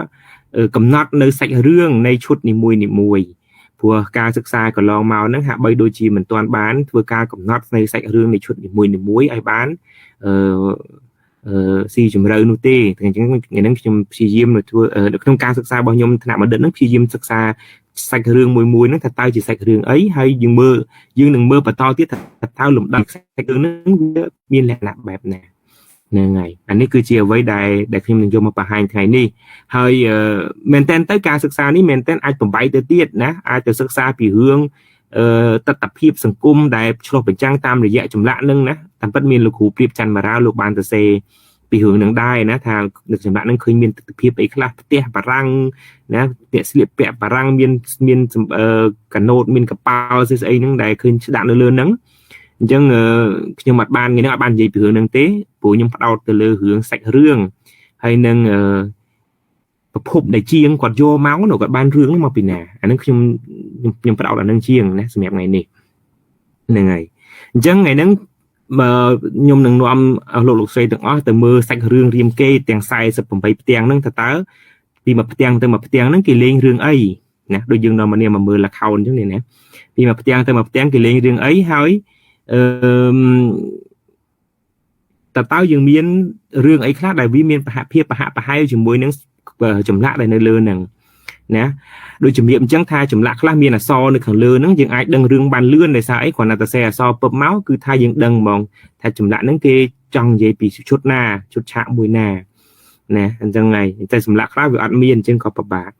កំណត់នៅសាច់រឿងនៃឈុតនីមួយនីមួយព្រោះការសិក្សាកន្លងមកហ្នឹងហាក់បីដូចជាមិនទាន់បានធ្វើការកំណត់នៅសាច់រឿងនៃឈុតនីមួយនីមួយឲ្យបានអឺស៊ីជម្រៅនោះទេអញ្ចឹងថ្ងៃហ្នឹងខ្ញុំព្យាយាមនៅធ្វើនៅក្នុងការសិក្សារបស់ខ្ញុំថ្នាក់បណ្ឌិតហ្នឹងព្យាយាមសិក្សាសាច់រឿងមួយមួយហ្នឹងថាតើជាសាច់រឿងអីហើយយើងមើលយើងនឹងមើលបន្តទៀតថាតើលំដាប់សាច់រឿងហ្នឹងវាមានលក្ខណៈបែបណាហ្នឹងហើយអានេះគឺជាអ្វីដែលខ្ញុំនឹងយកមកបង្ហាញថ្ងៃនេះហើយមែនតើទៅការសិក្សានេះមែនតើអាចបំបីទៅទៀតណាអាចទៅសិក្សាពីរឿងតថភាពសង្គមដែលឆ្លុះបញ្ចាំងតាមរយៈចម្លាក់នឹងណាតាមពិតមានលោកគ្រូព្រាបច័ន្ទមារាលោកបានសរសេរពីរឿងនឹងដែរណាថានៅចម្លាក់នឹងឃើញមានទិដ្ឋភាពអីខ្លះផ្ទះបារាំងណាអ្នកស្លៀកពាក់បារាំងមានកណូតមានកប៉ាល់ស្អីហ្នឹងដែលឃើញស្ដាក់នៅលើហ្នឹងអញ្ចឹងខ្ញុំអត់បានថ្ងៃនេះអត់បាននិយាយពីរឿងហ្នឹងទេព្រោះខ្ញុំផ្ដោតទៅលើរឿងសាច់រឿងហើយនឹងប្រភពដែលជាងគាត់យកមកនោះគាត់បានរឿងហ្នឹងមកពីណាអាហ្នឹងខ្ញុំផ្ដោតអាហ្នឹងជាងណាសម្រាប់ថ្ងៃនេះហ្នឹងហើយអញ្ចឹងថ្ងៃហ្នឹងបើខ្ញុំនឹងនាំលោកលោកស្រីទាំងអស់ទៅមើលសាច់រឿងរាមកេរ្តិ៍ទាំង48ផ្ទាំងហ្នឹងថាតើពីមួយផ្ទាំងទៅមួយផ្ទាំងហ្នឹងគេលេងរឿងអីណាដូចយើងនាំមកនេះមកមើលល្ខោនអញ្ចឹងនេះណាពីមួយផ្ទាំងទៅមួយផ្ទាំងគេលេងរឿងអីហើយអឺតើយើងមានរឿងអីខ្លះដែលវាមានប្រហាក់ភាពប្រហាក់ប្រហែលជាមួយនឹងចម្លាក់ដែលនៅលើហ្នឹងណាដូចជំរាបអញ្ចឹងថាចម្លាក់ខ្លះមានអក្សរនៅខាងលើហ្នឹងយើងអាចដឹងរឿងបានលឿនដោយសារអីគ្រាន់តែសរសេរអក្សរពឹបមកគឺថាយើងដឹងហ្មងថាចម្លាក់ហ្នឹងគេចង់និយាយពីឈុតណាឈុតឆាកមួយណាណាអញ្ចឹងហើយតែចម្លាក់ខ្លះវាអត់មានអញ្ចឹងក៏ពិបាក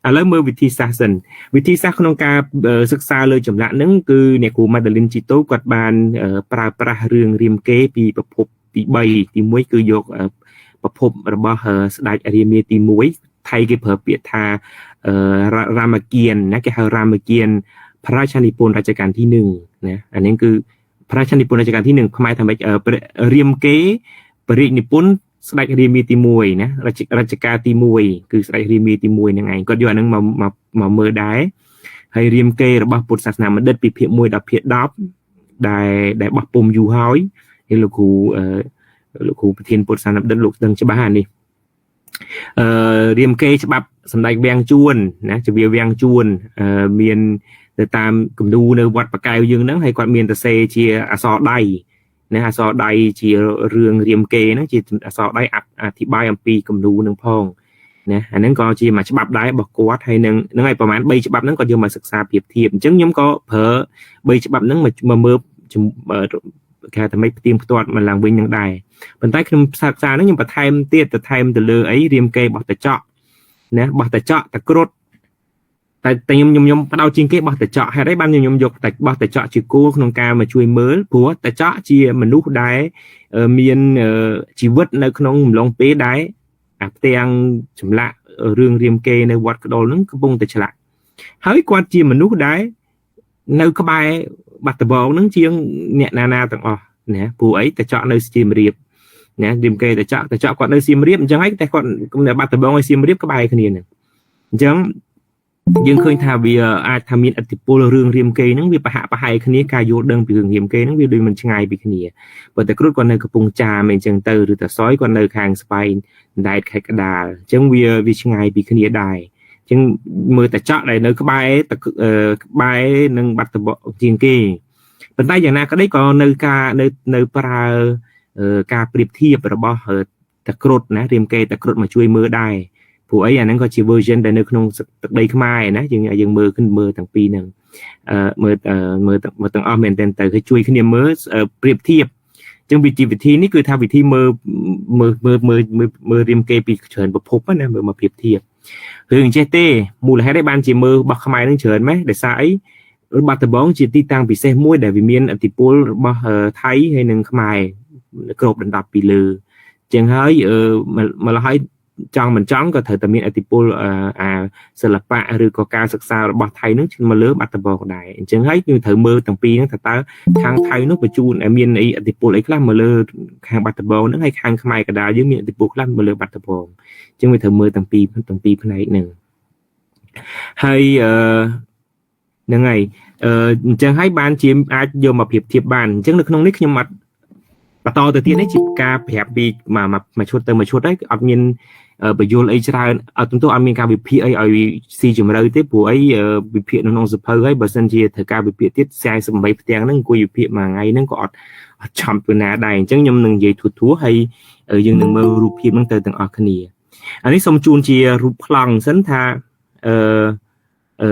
ឥឡូវមើលវិធីសាស្ត្រសិនវិធីសាស្ត្រក្នុងការសិក្សាលើចម្លាក់ហ្នឹងគឺអ្នកគ្រូម៉ាដាលីនជីតូគាត់បានប្រើប្រាស់រឿងរាមកេរ្តិ៍ពីប្រភពទី3ទី1គឺយកប្រភពរបស់ស្ដេចរាមាទី1ថៃគេប្រើពាក្យថារាមកៀនណាគេហៅរាមកៀនព្រះរាជនិពន្ធរជ្ជកាលទី1ណាអានេះគឺព្រះរាជនិពន្ធរជ្ជកាលទី1ខ្មែរថាម៉េចរាមកេរ្តិ៍ព្រះរាជនិពន្ធស្ដេចរាមាទី1ណារជ្ជកាលទី1គឺស្ដេចរាមាទី1ហ្នឹងឯងគាត់យកអាហ្នឹងមកមើលដែរហើយរាមកេរ្តិ៍របស់ពុទ្ធសាសនាបណ្ឌិតពីភាគ1ដល់ភាគ10ដែលបោះពុំយូរហើយលោកគ្រូលោកគ្រូប្រធានពុទ្ធសាសនាបណ្ឌិតលោកដឹងច្បាស់អានេះរាមកេរ្តិ៍ច្បាប់សម្ដេចវាំងជួនណាជវាវាំងជួនមានទៅតាមគំនូនៅវត្តបកែវយើងហ្នឹងហើយគាត់មានសរសេរជាអក្សរដៃណាអក្សរដៃជារឿងរាមកេរ្តិ៍ហ្នឹងជាអក្សរដៃអធិប្បាយអំពីគំនូនឹងផងណាអាហ្នឹងក៏ជាមួយច្បាប់ដែររបស់គាត់ហើយនឹងហ្នឹងហើយប្រហែល3ច្បាប់ហ្នឹងគាត់យកមកសិក្សាប្រៀបធៀបអញ្ចឹងខ្ញុំក៏ប្រើ3ច្បាប់ហ្នឹងមកមើលគេថាម៉េចផ្ទៀងផ្ទាត់មកឡើងវិញនឹងដែរប៉ុន្តែខ្ញុំសិក្សាហ្នឹងខ្ញុំបន្ថែមទៀតទៅថែមទៅលើអីរាមកេរ្តិ៍របស់តចកណារបស់តចកតគ្រុត តែខ្ញុំបដោតជាងគេបោះតចកហេតុអីបានខ្ញុំយកតែបោះតចកជាគោលក្នុងការមកជួយមើលព្រោះតចកជាមនុស្សដែលមានជីវិតនៅក្នុងអំឡុងពេលដែលអាផ្ទាំងចម្លាក់រឿងរាមកេរ្តិ៍នៅវត្តក្ដុលហ្នឹងកំពុងតែឆ្លាក់ហើយគាត់ជាមនុស្សដែលនៅក្បែរបាត់ដំបងហ្នឹងជាងអ្នកណាណាទាំងអស់ណាព្រោះអីតចកនៅសៀមរាបណារាមកេរ្តិ៍តចកគាត់នៅសៀមរាបអញ្ចឹងហើយតែគាត់នៅបាត់ដំបងឲ្យសៀមរាបក្បែរគ្នាហ្នឹងអញ្ចឹងយើងឃើញថាវាអាចថាមានឥទ្ធិពលរឿងរាមកេរ្តិ៍ហ្នឹងវាប្រហាក់ប្រហែលគ្នាការយល់ដឹងពីរឿងរាមកេរ្តិ៍ហ្នឹងវាដូចមិនឆ្ងាយពីគ្នាប៉ុន្តែគ្រុឌគាត់នៅកំពង់ចាមអីចឹងទៅឬតាសយគាត់នៅខាងស្បែងដែតខេត្តកដាលអញ្ចឹងវាឆ្ងាយពីគ្នាដែរអញ្ចឹងមើលតចកដែលនៅក្បែរក្បែរនឹងបាត់ដំបងជាងគេប៉ុន្តែយ៉ាងណាក្តីក៏នៅការនៅប្រើការប្រៀបធៀបរបស់តគ្រុឌណារាមកេរ្តិ៍តគ្រុឌមកជួយមើលដែរព្រោះអីអាហ្នឹងក៏ជា version ដែលនៅក្នុងទឹកដីខ្មែរណាយើងមើលមើលទាំងពីរហ្នឹងមើលមើលទាំងអស់មែនទែនទៅគឺជួយគ្នាមើលប្រៀបធៀបអញ្ចឹងវិធីនេះគឺថាវិធីមើលមើលមើលមើលមើលរាមកេរ្តិ៍ពីច្រើនប្រភពណាមើលមកប្រៀបធៀបរឿងអញ្ចេះទេមូលហេតុឯបានជាមើលរបស់ខ្មែរនឹងច្រើនម៉េះដោយសារអីបាត់ដំបងជាទីតាំងពិសេសមួយដែលវាមានឥទ្ធិពលរបស់ថៃហើយនិងខ្មែរគ្របដណ្ដប់ពីលើអញ្ចឹងហើយម្ល៉េះហើយចង់មិនចង់ក៏ត្រូវតែមានឥទ្ធិពលអាសិល្បៈឬក៏ការសិក្សារបស់ថៃនឹងមកលើបាត់ដំបងដែរអញ្ចឹងហើយគឺត្រូវមើលទាំងពីរហ្នឹងថាតើខាងថៃនោះបញ្ជូនមានអីឥទ្ធិពលអីខ្លះមកលើខាងបាត់ដំបងហ្នឹងហើយខាងខ្មែរកណ្ដាលយើងមានឥទ្ធិពលខ្លះមកលើបាត់ដំបងអញ្ចឹងវាត្រូវមើលទាំងពីរផ្នែកហ្នឹងហើយហ្នឹងហើយអញ្ចឹងហើយបានជាអាចយកមកប្រៀបធៀបបានអញ្ចឹងនៅក្នុងនេះខ្ញុំអត់បន្តទៅទៀតនេះជាការប្រាប់ពីមួយឈុតទៅមួយឈុតហើយអត់មានបញ្យលអីច្រើនអត់ទោះអត់មានការវិភាគអីឲ្យស៊ីជម្រៅទេព្រោះអីវិភាគនៅក្នុងសភៅហើយបើសិនជាត្រូវការវិភាគទៀត48ផ្ទាំងហ្នឹងអង្គុយវិភាគមួយថ្ងៃហ្នឹងក៏អត់ឆំពីណាដែរអញ្ចឹងខ្ញុំនឹងនិយាយធួៗហើយយើងនឹងមើលរូបភាពហ្នឹងទៅទាំងអស់គ្នាអានេះសូមជូនជារូបប្លង់សិនថាអឺអឺ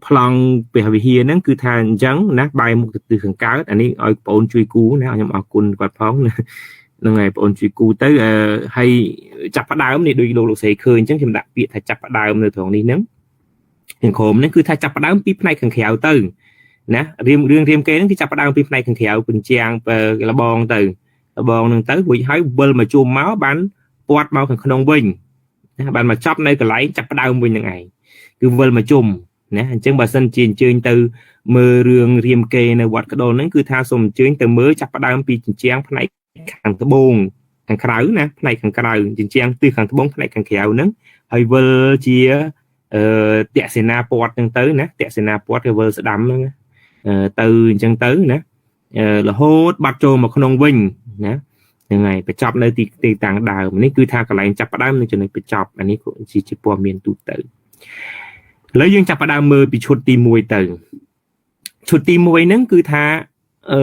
ប្លង់ព្រះវិហារហ្នឹងគឺថាអញ្ចឹងណាបែរមុខទៅទិសខាងកើតអានេះឲ្យបងអូនជួយគូណាខ្ញុំអរគុណគាត់ផងណាហ្នឹងហើយបងអូនជួយគូទៅហើយចាប់ផ្ដើមនេះដូចលោកស្រីឃើញអញ្ចឹងខ្ញុំដាក់ពាក្យថាចាប់ផ្ដើមនៅត្រង់នេះហ្នឹងខាងក្រោមហ្នឹងគឺថាចាប់ផ្ដើមពីផ្នែកខាងក្រៅទៅណារឿងរាមកេរ្តិ៍ហ្នឹងគឺចាប់ផ្ដើមពីផ្នែកខាងក្រៅពញ្ជាំងលបងទៅលបងហ្នឹងទៅរួចហើយវិលមកជុំមកបានពាត់មកខាងក្នុងវិញណាបានមកចាប់នៅកន្លែងចាប់ផ្ដើមវិញហ្នឹងឯងគឺវិលមកជុំណាអញ្ចឹងបើសិនជាអញ្ជើញទៅមើលរឿងរាមកេរ្តិ៍នៅវត្តក្ដុលហ្នឹងគឺថាសូមអញ្ជើញទៅមើលចាប់ផ្ដើមពីជញ្ជាំងផ្នែកខាងត្បូងខាងក្រៅណាផ្នែកខាងក្រៅជញ្ជាំងទិសខាងត្បូងផ្នែកខាងក្រៅហ្នឹងហើយវិលជាតក្សេនាពតហ្នឹងទៅណាតក្សេនាពតគេវិលស្ដាំហ្នឹងទៅអញ្ចឹងទៅណារហូតបាត់ចូលមកក្នុងវិញណាហ្នឹងហើយបញ្ចប់នៅទីតាំងដើមនេះគឺថាកន្លែងចាប់ផ្ដើមនៅចំណុចបញ្ចប់អានេះជាព័ត៌មានទូទៅឥឡូវយើងចាប់ផ្ដើមមើលពីឈុតទី1ទៅឈុតទី1ហ្នឹងគឺថាអឺ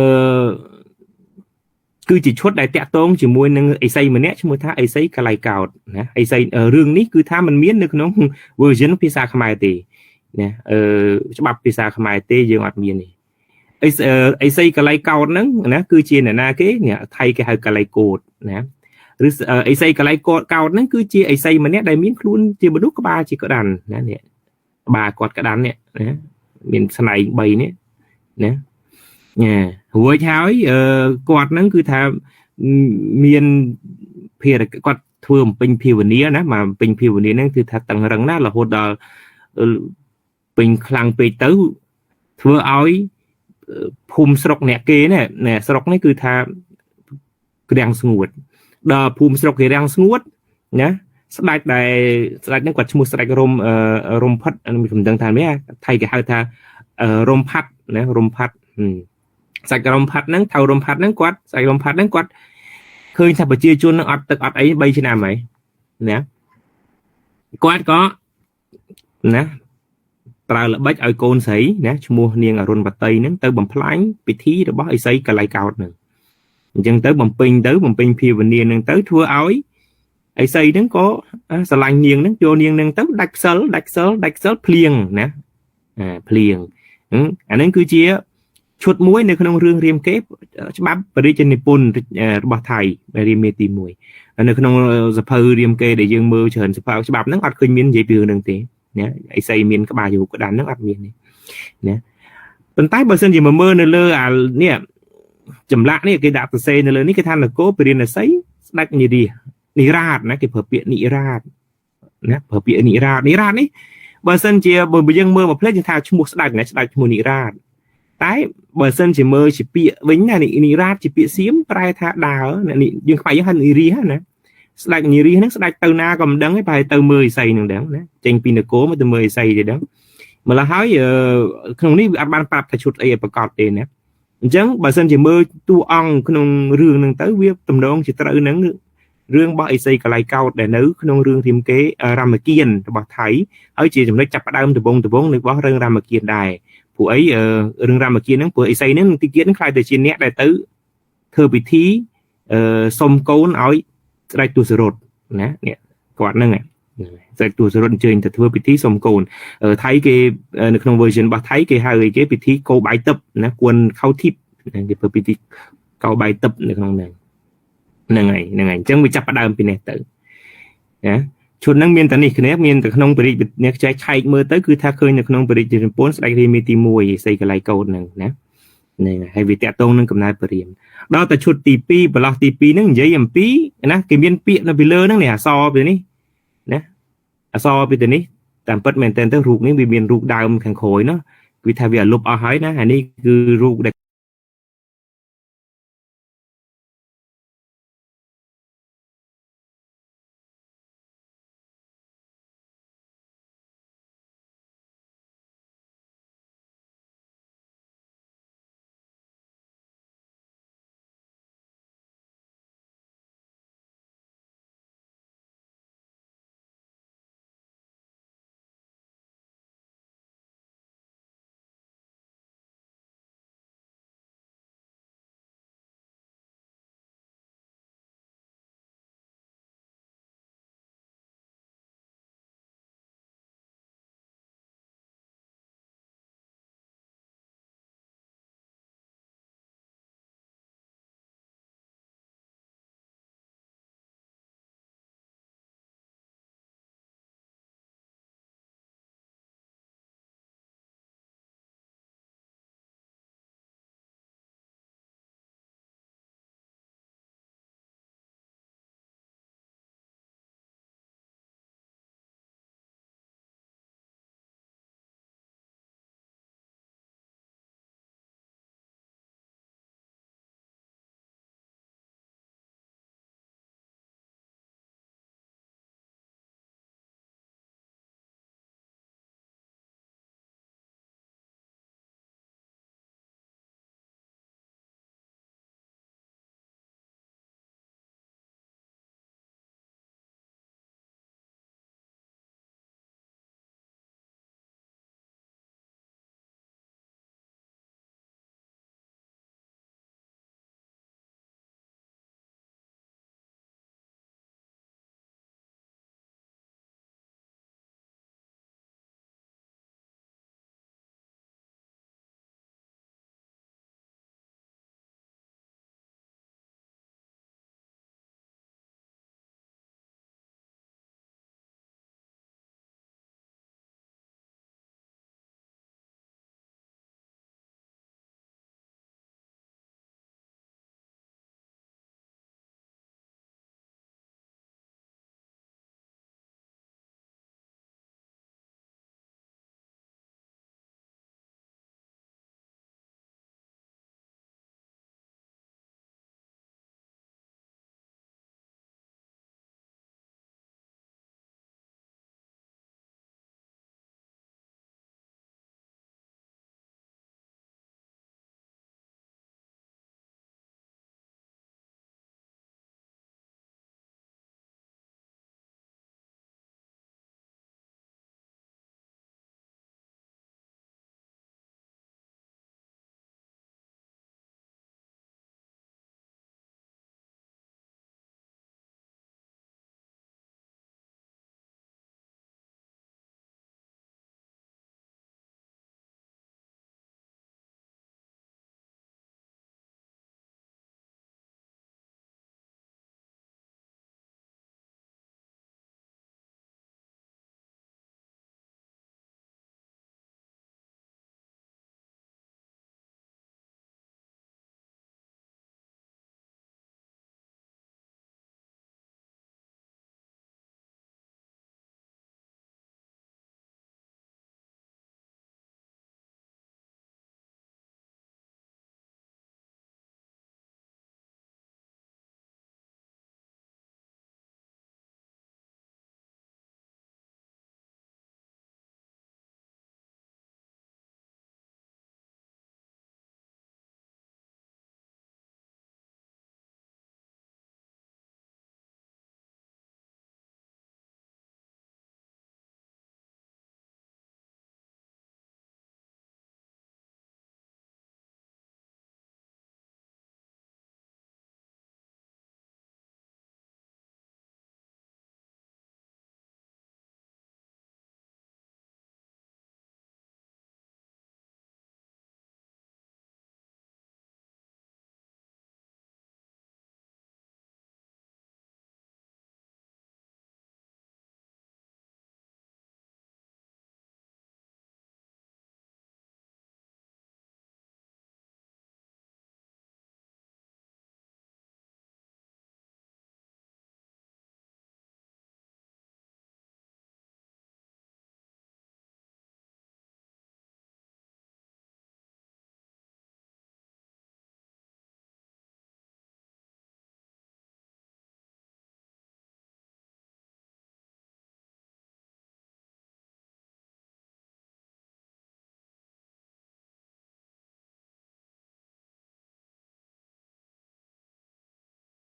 គឺជាឈុតដែលតាក់ទងជាមួយនឹងអិសីម្នាក់ឈ្មោះថាអិសីកលៃកោតណាអិសីរឿងនេះគឺថាมันមាននៅក្នុង version ភាសាខ្មែរទេណាច្បាប់ភាសាខ្មែរទេយើងអត់មានទេអិសីកលៃកោតហ្នឹងណាគឺជាអ្នកណាគេអ្នកថៃគេហៅកលៃកោតណាឬអិសីកលៃកោតហ្នឹងគឺជាអិសីម្នាក់ដែលមានខ្លួនជាមនុស្សក្បាលជាក្តាន់ណានេះក្បាលគាត់ក្តាន់នេះណាមានស្នែង3នេះណាញ៉ារួចហើយគាត់ហ្នឹងគឺថាមានភារកិច្ចគាត់ធ្វើបំពេញភាវនាណាមកបំពេញភាវនាហ្នឹងគឺថាតឹងរឹងណារហូតដល់ពេញខ្លាំងពេកទៅធ្វើឲ្យភូមិស្រុកអ្នកគេនេះស្រុកនេះគឺថាក្រាំងស្ងួតដល់ភូមិស្រុកគេរាំងស្ងួតណាស្ដេចដែលស្ដេចហ្នឹងគាត់ឈ្មោះស្ដេចរំផិតខ្ញុំមិនដឹងថាម៉េចថៃគេហៅថារំផាត់ណារំផាត់ស្ដេចរំផាត់ហ្នឹងថៅរំផាត់ហ្នឹងគាត់ស្ដេចរំផាត់ហ្នឹងគាត់ឃើញថាប្រជាជនហ្នឹងអត់ទឹកអត់អី3ឆ្នាំហើយណាគាត់ក៏ណាប្រើល្បិចឲ្យកូនស្រីណាឈ្មោះនាងអរុណវតីហ្នឹងទៅបំផ្លាញពិធីរបស់អិសីកលៃកោតហ្នឹងអញ្ចឹងទៅបំពេញភាវនាហ្នឹងទៅធ្វើឲ្យអិសីហ្នឹងក៏ស្រឡាញ់នាងហ្នឹងយកនាងហ្នឹងទៅដាច់ខ្សិលដាច់ខ្សិលដាច់ខ្សិលភ្លៀងណាភ្លៀងអាហ្នឹងគឺជាឈុតមួយនៅក្នុងរឿងរាមកេរ្តិ៍ច្បាប់ព្រះរាជនិពន្ធរបស់ថៃរាមាទី1នៅក្នុងសភៅរាមកេរ្តិ៍ដែលយើងមើលច្រើនសភៅច្បាប់ហ្នឹងអត់ឃើញមាននិយាយពីរឿងហ្នឹងទេ ណាឥសីមានក្បាលជារូបក្តានហ្នឹងអត់មានទេណាប៉ុន្តែបើសិនជាមកមើលនៅលើអានេះចម្លាក់នេះគេដាក់សរសេរនៅលើនេះគេថានគរពរាណសីស្ដេចនិរានិរាតណាគេប្រើពាក្យនិរាតណាប្រើពាក្យនិរាតនិរាតនេះបើសិនជាបើយើងមើលមកផ្លេចយើងថាឈ្មោះស្ដេចណាស្ដេចឈ្មោះនិរាតតែបើសិនជាមើលជាពាក្យវិញណានិរាតជាពាក្យសៀមប្រែថាដើរយើងខ្មែរយើងហៅនិរាសណាស្ដេចនិរាសហ្នឹងស្ដេចទៅណាក៏មិនដឹងទេប្រហែលទៅមើលឥសីហ្នឹងដឹងណាចេញពីនគរមកទៅមើលឥសីទេដឹងម្ល៉េះហើយក្នុងនេះវាអត់បានប្រាប់ថាឈុតអីឲ្យប្រកាសទេណាអញ្ចឹងបើសិនជាមើលតួអង្គក្នុងរឿងហ្នឹងទៅវាទំនងជាត្រូវនឹងរឿងរបស់ឥសីកលៃកោតដែលនៅក្នុងរឿងរាមកេរ្រាមគៀនរបស់ថៃហើយជាចំណុចចាប់ផ្ដើមដំបូងនៃរបស់រឿងរាមគៀនដែរព្រោះអីរឿងរាមគៀនហ្នឹងព្រោះឥសីហ្នឹងទីទៀតហ្នឹងខ្លាយទៅជាអ្នកដែលទៅធ្វើពិធីសុំកូនឲ្យស្ដេចទសរថណានេះគាត់ហ្នឹងស្ដេចទសរថអញ្ជើញទៅធ្វើពិធីសុំកូនថៃគេនៅក្នុង version របស់ថៃគេហៅអីគេពិធីកោបាយទឹកណាគួនខោធីបគេធ្វើពិធីកោបាយទឹកនៅក្នុងហ្នឹងហ្នឹងហើយអញ្ចឹងវាចាប់ផ្ដើមពីនេះទៅណាឈុតហ្នឹងមានតែនេះគ្នាមានតែក្នុងបរិយាអ្នកចែកឆែកមើលទៅគឺថាឃើញនៅក្នុងបរិយានិពន្ធស្ដេចរាមាទី1សីកលៃកោតហ្នឹងណាហ្នឹងហើយវាតាក់ទងនឹងកំណើតពរាមដល់តែឈុតទី2ប្រឡោះទី2ហ្នឹងនិយាយអំពីណាគេមានពាក្យនៅពីលើហ្នឹងនេះអក្សរពីនេះណាអក្សរពីទៅនេះតាមពិតមែនតើទៅរូបនេះវាមានរូបដើមខាងក្រោយណោះគឺថាវាលុបអស់ហើយណាអានេះគឺរូបដែល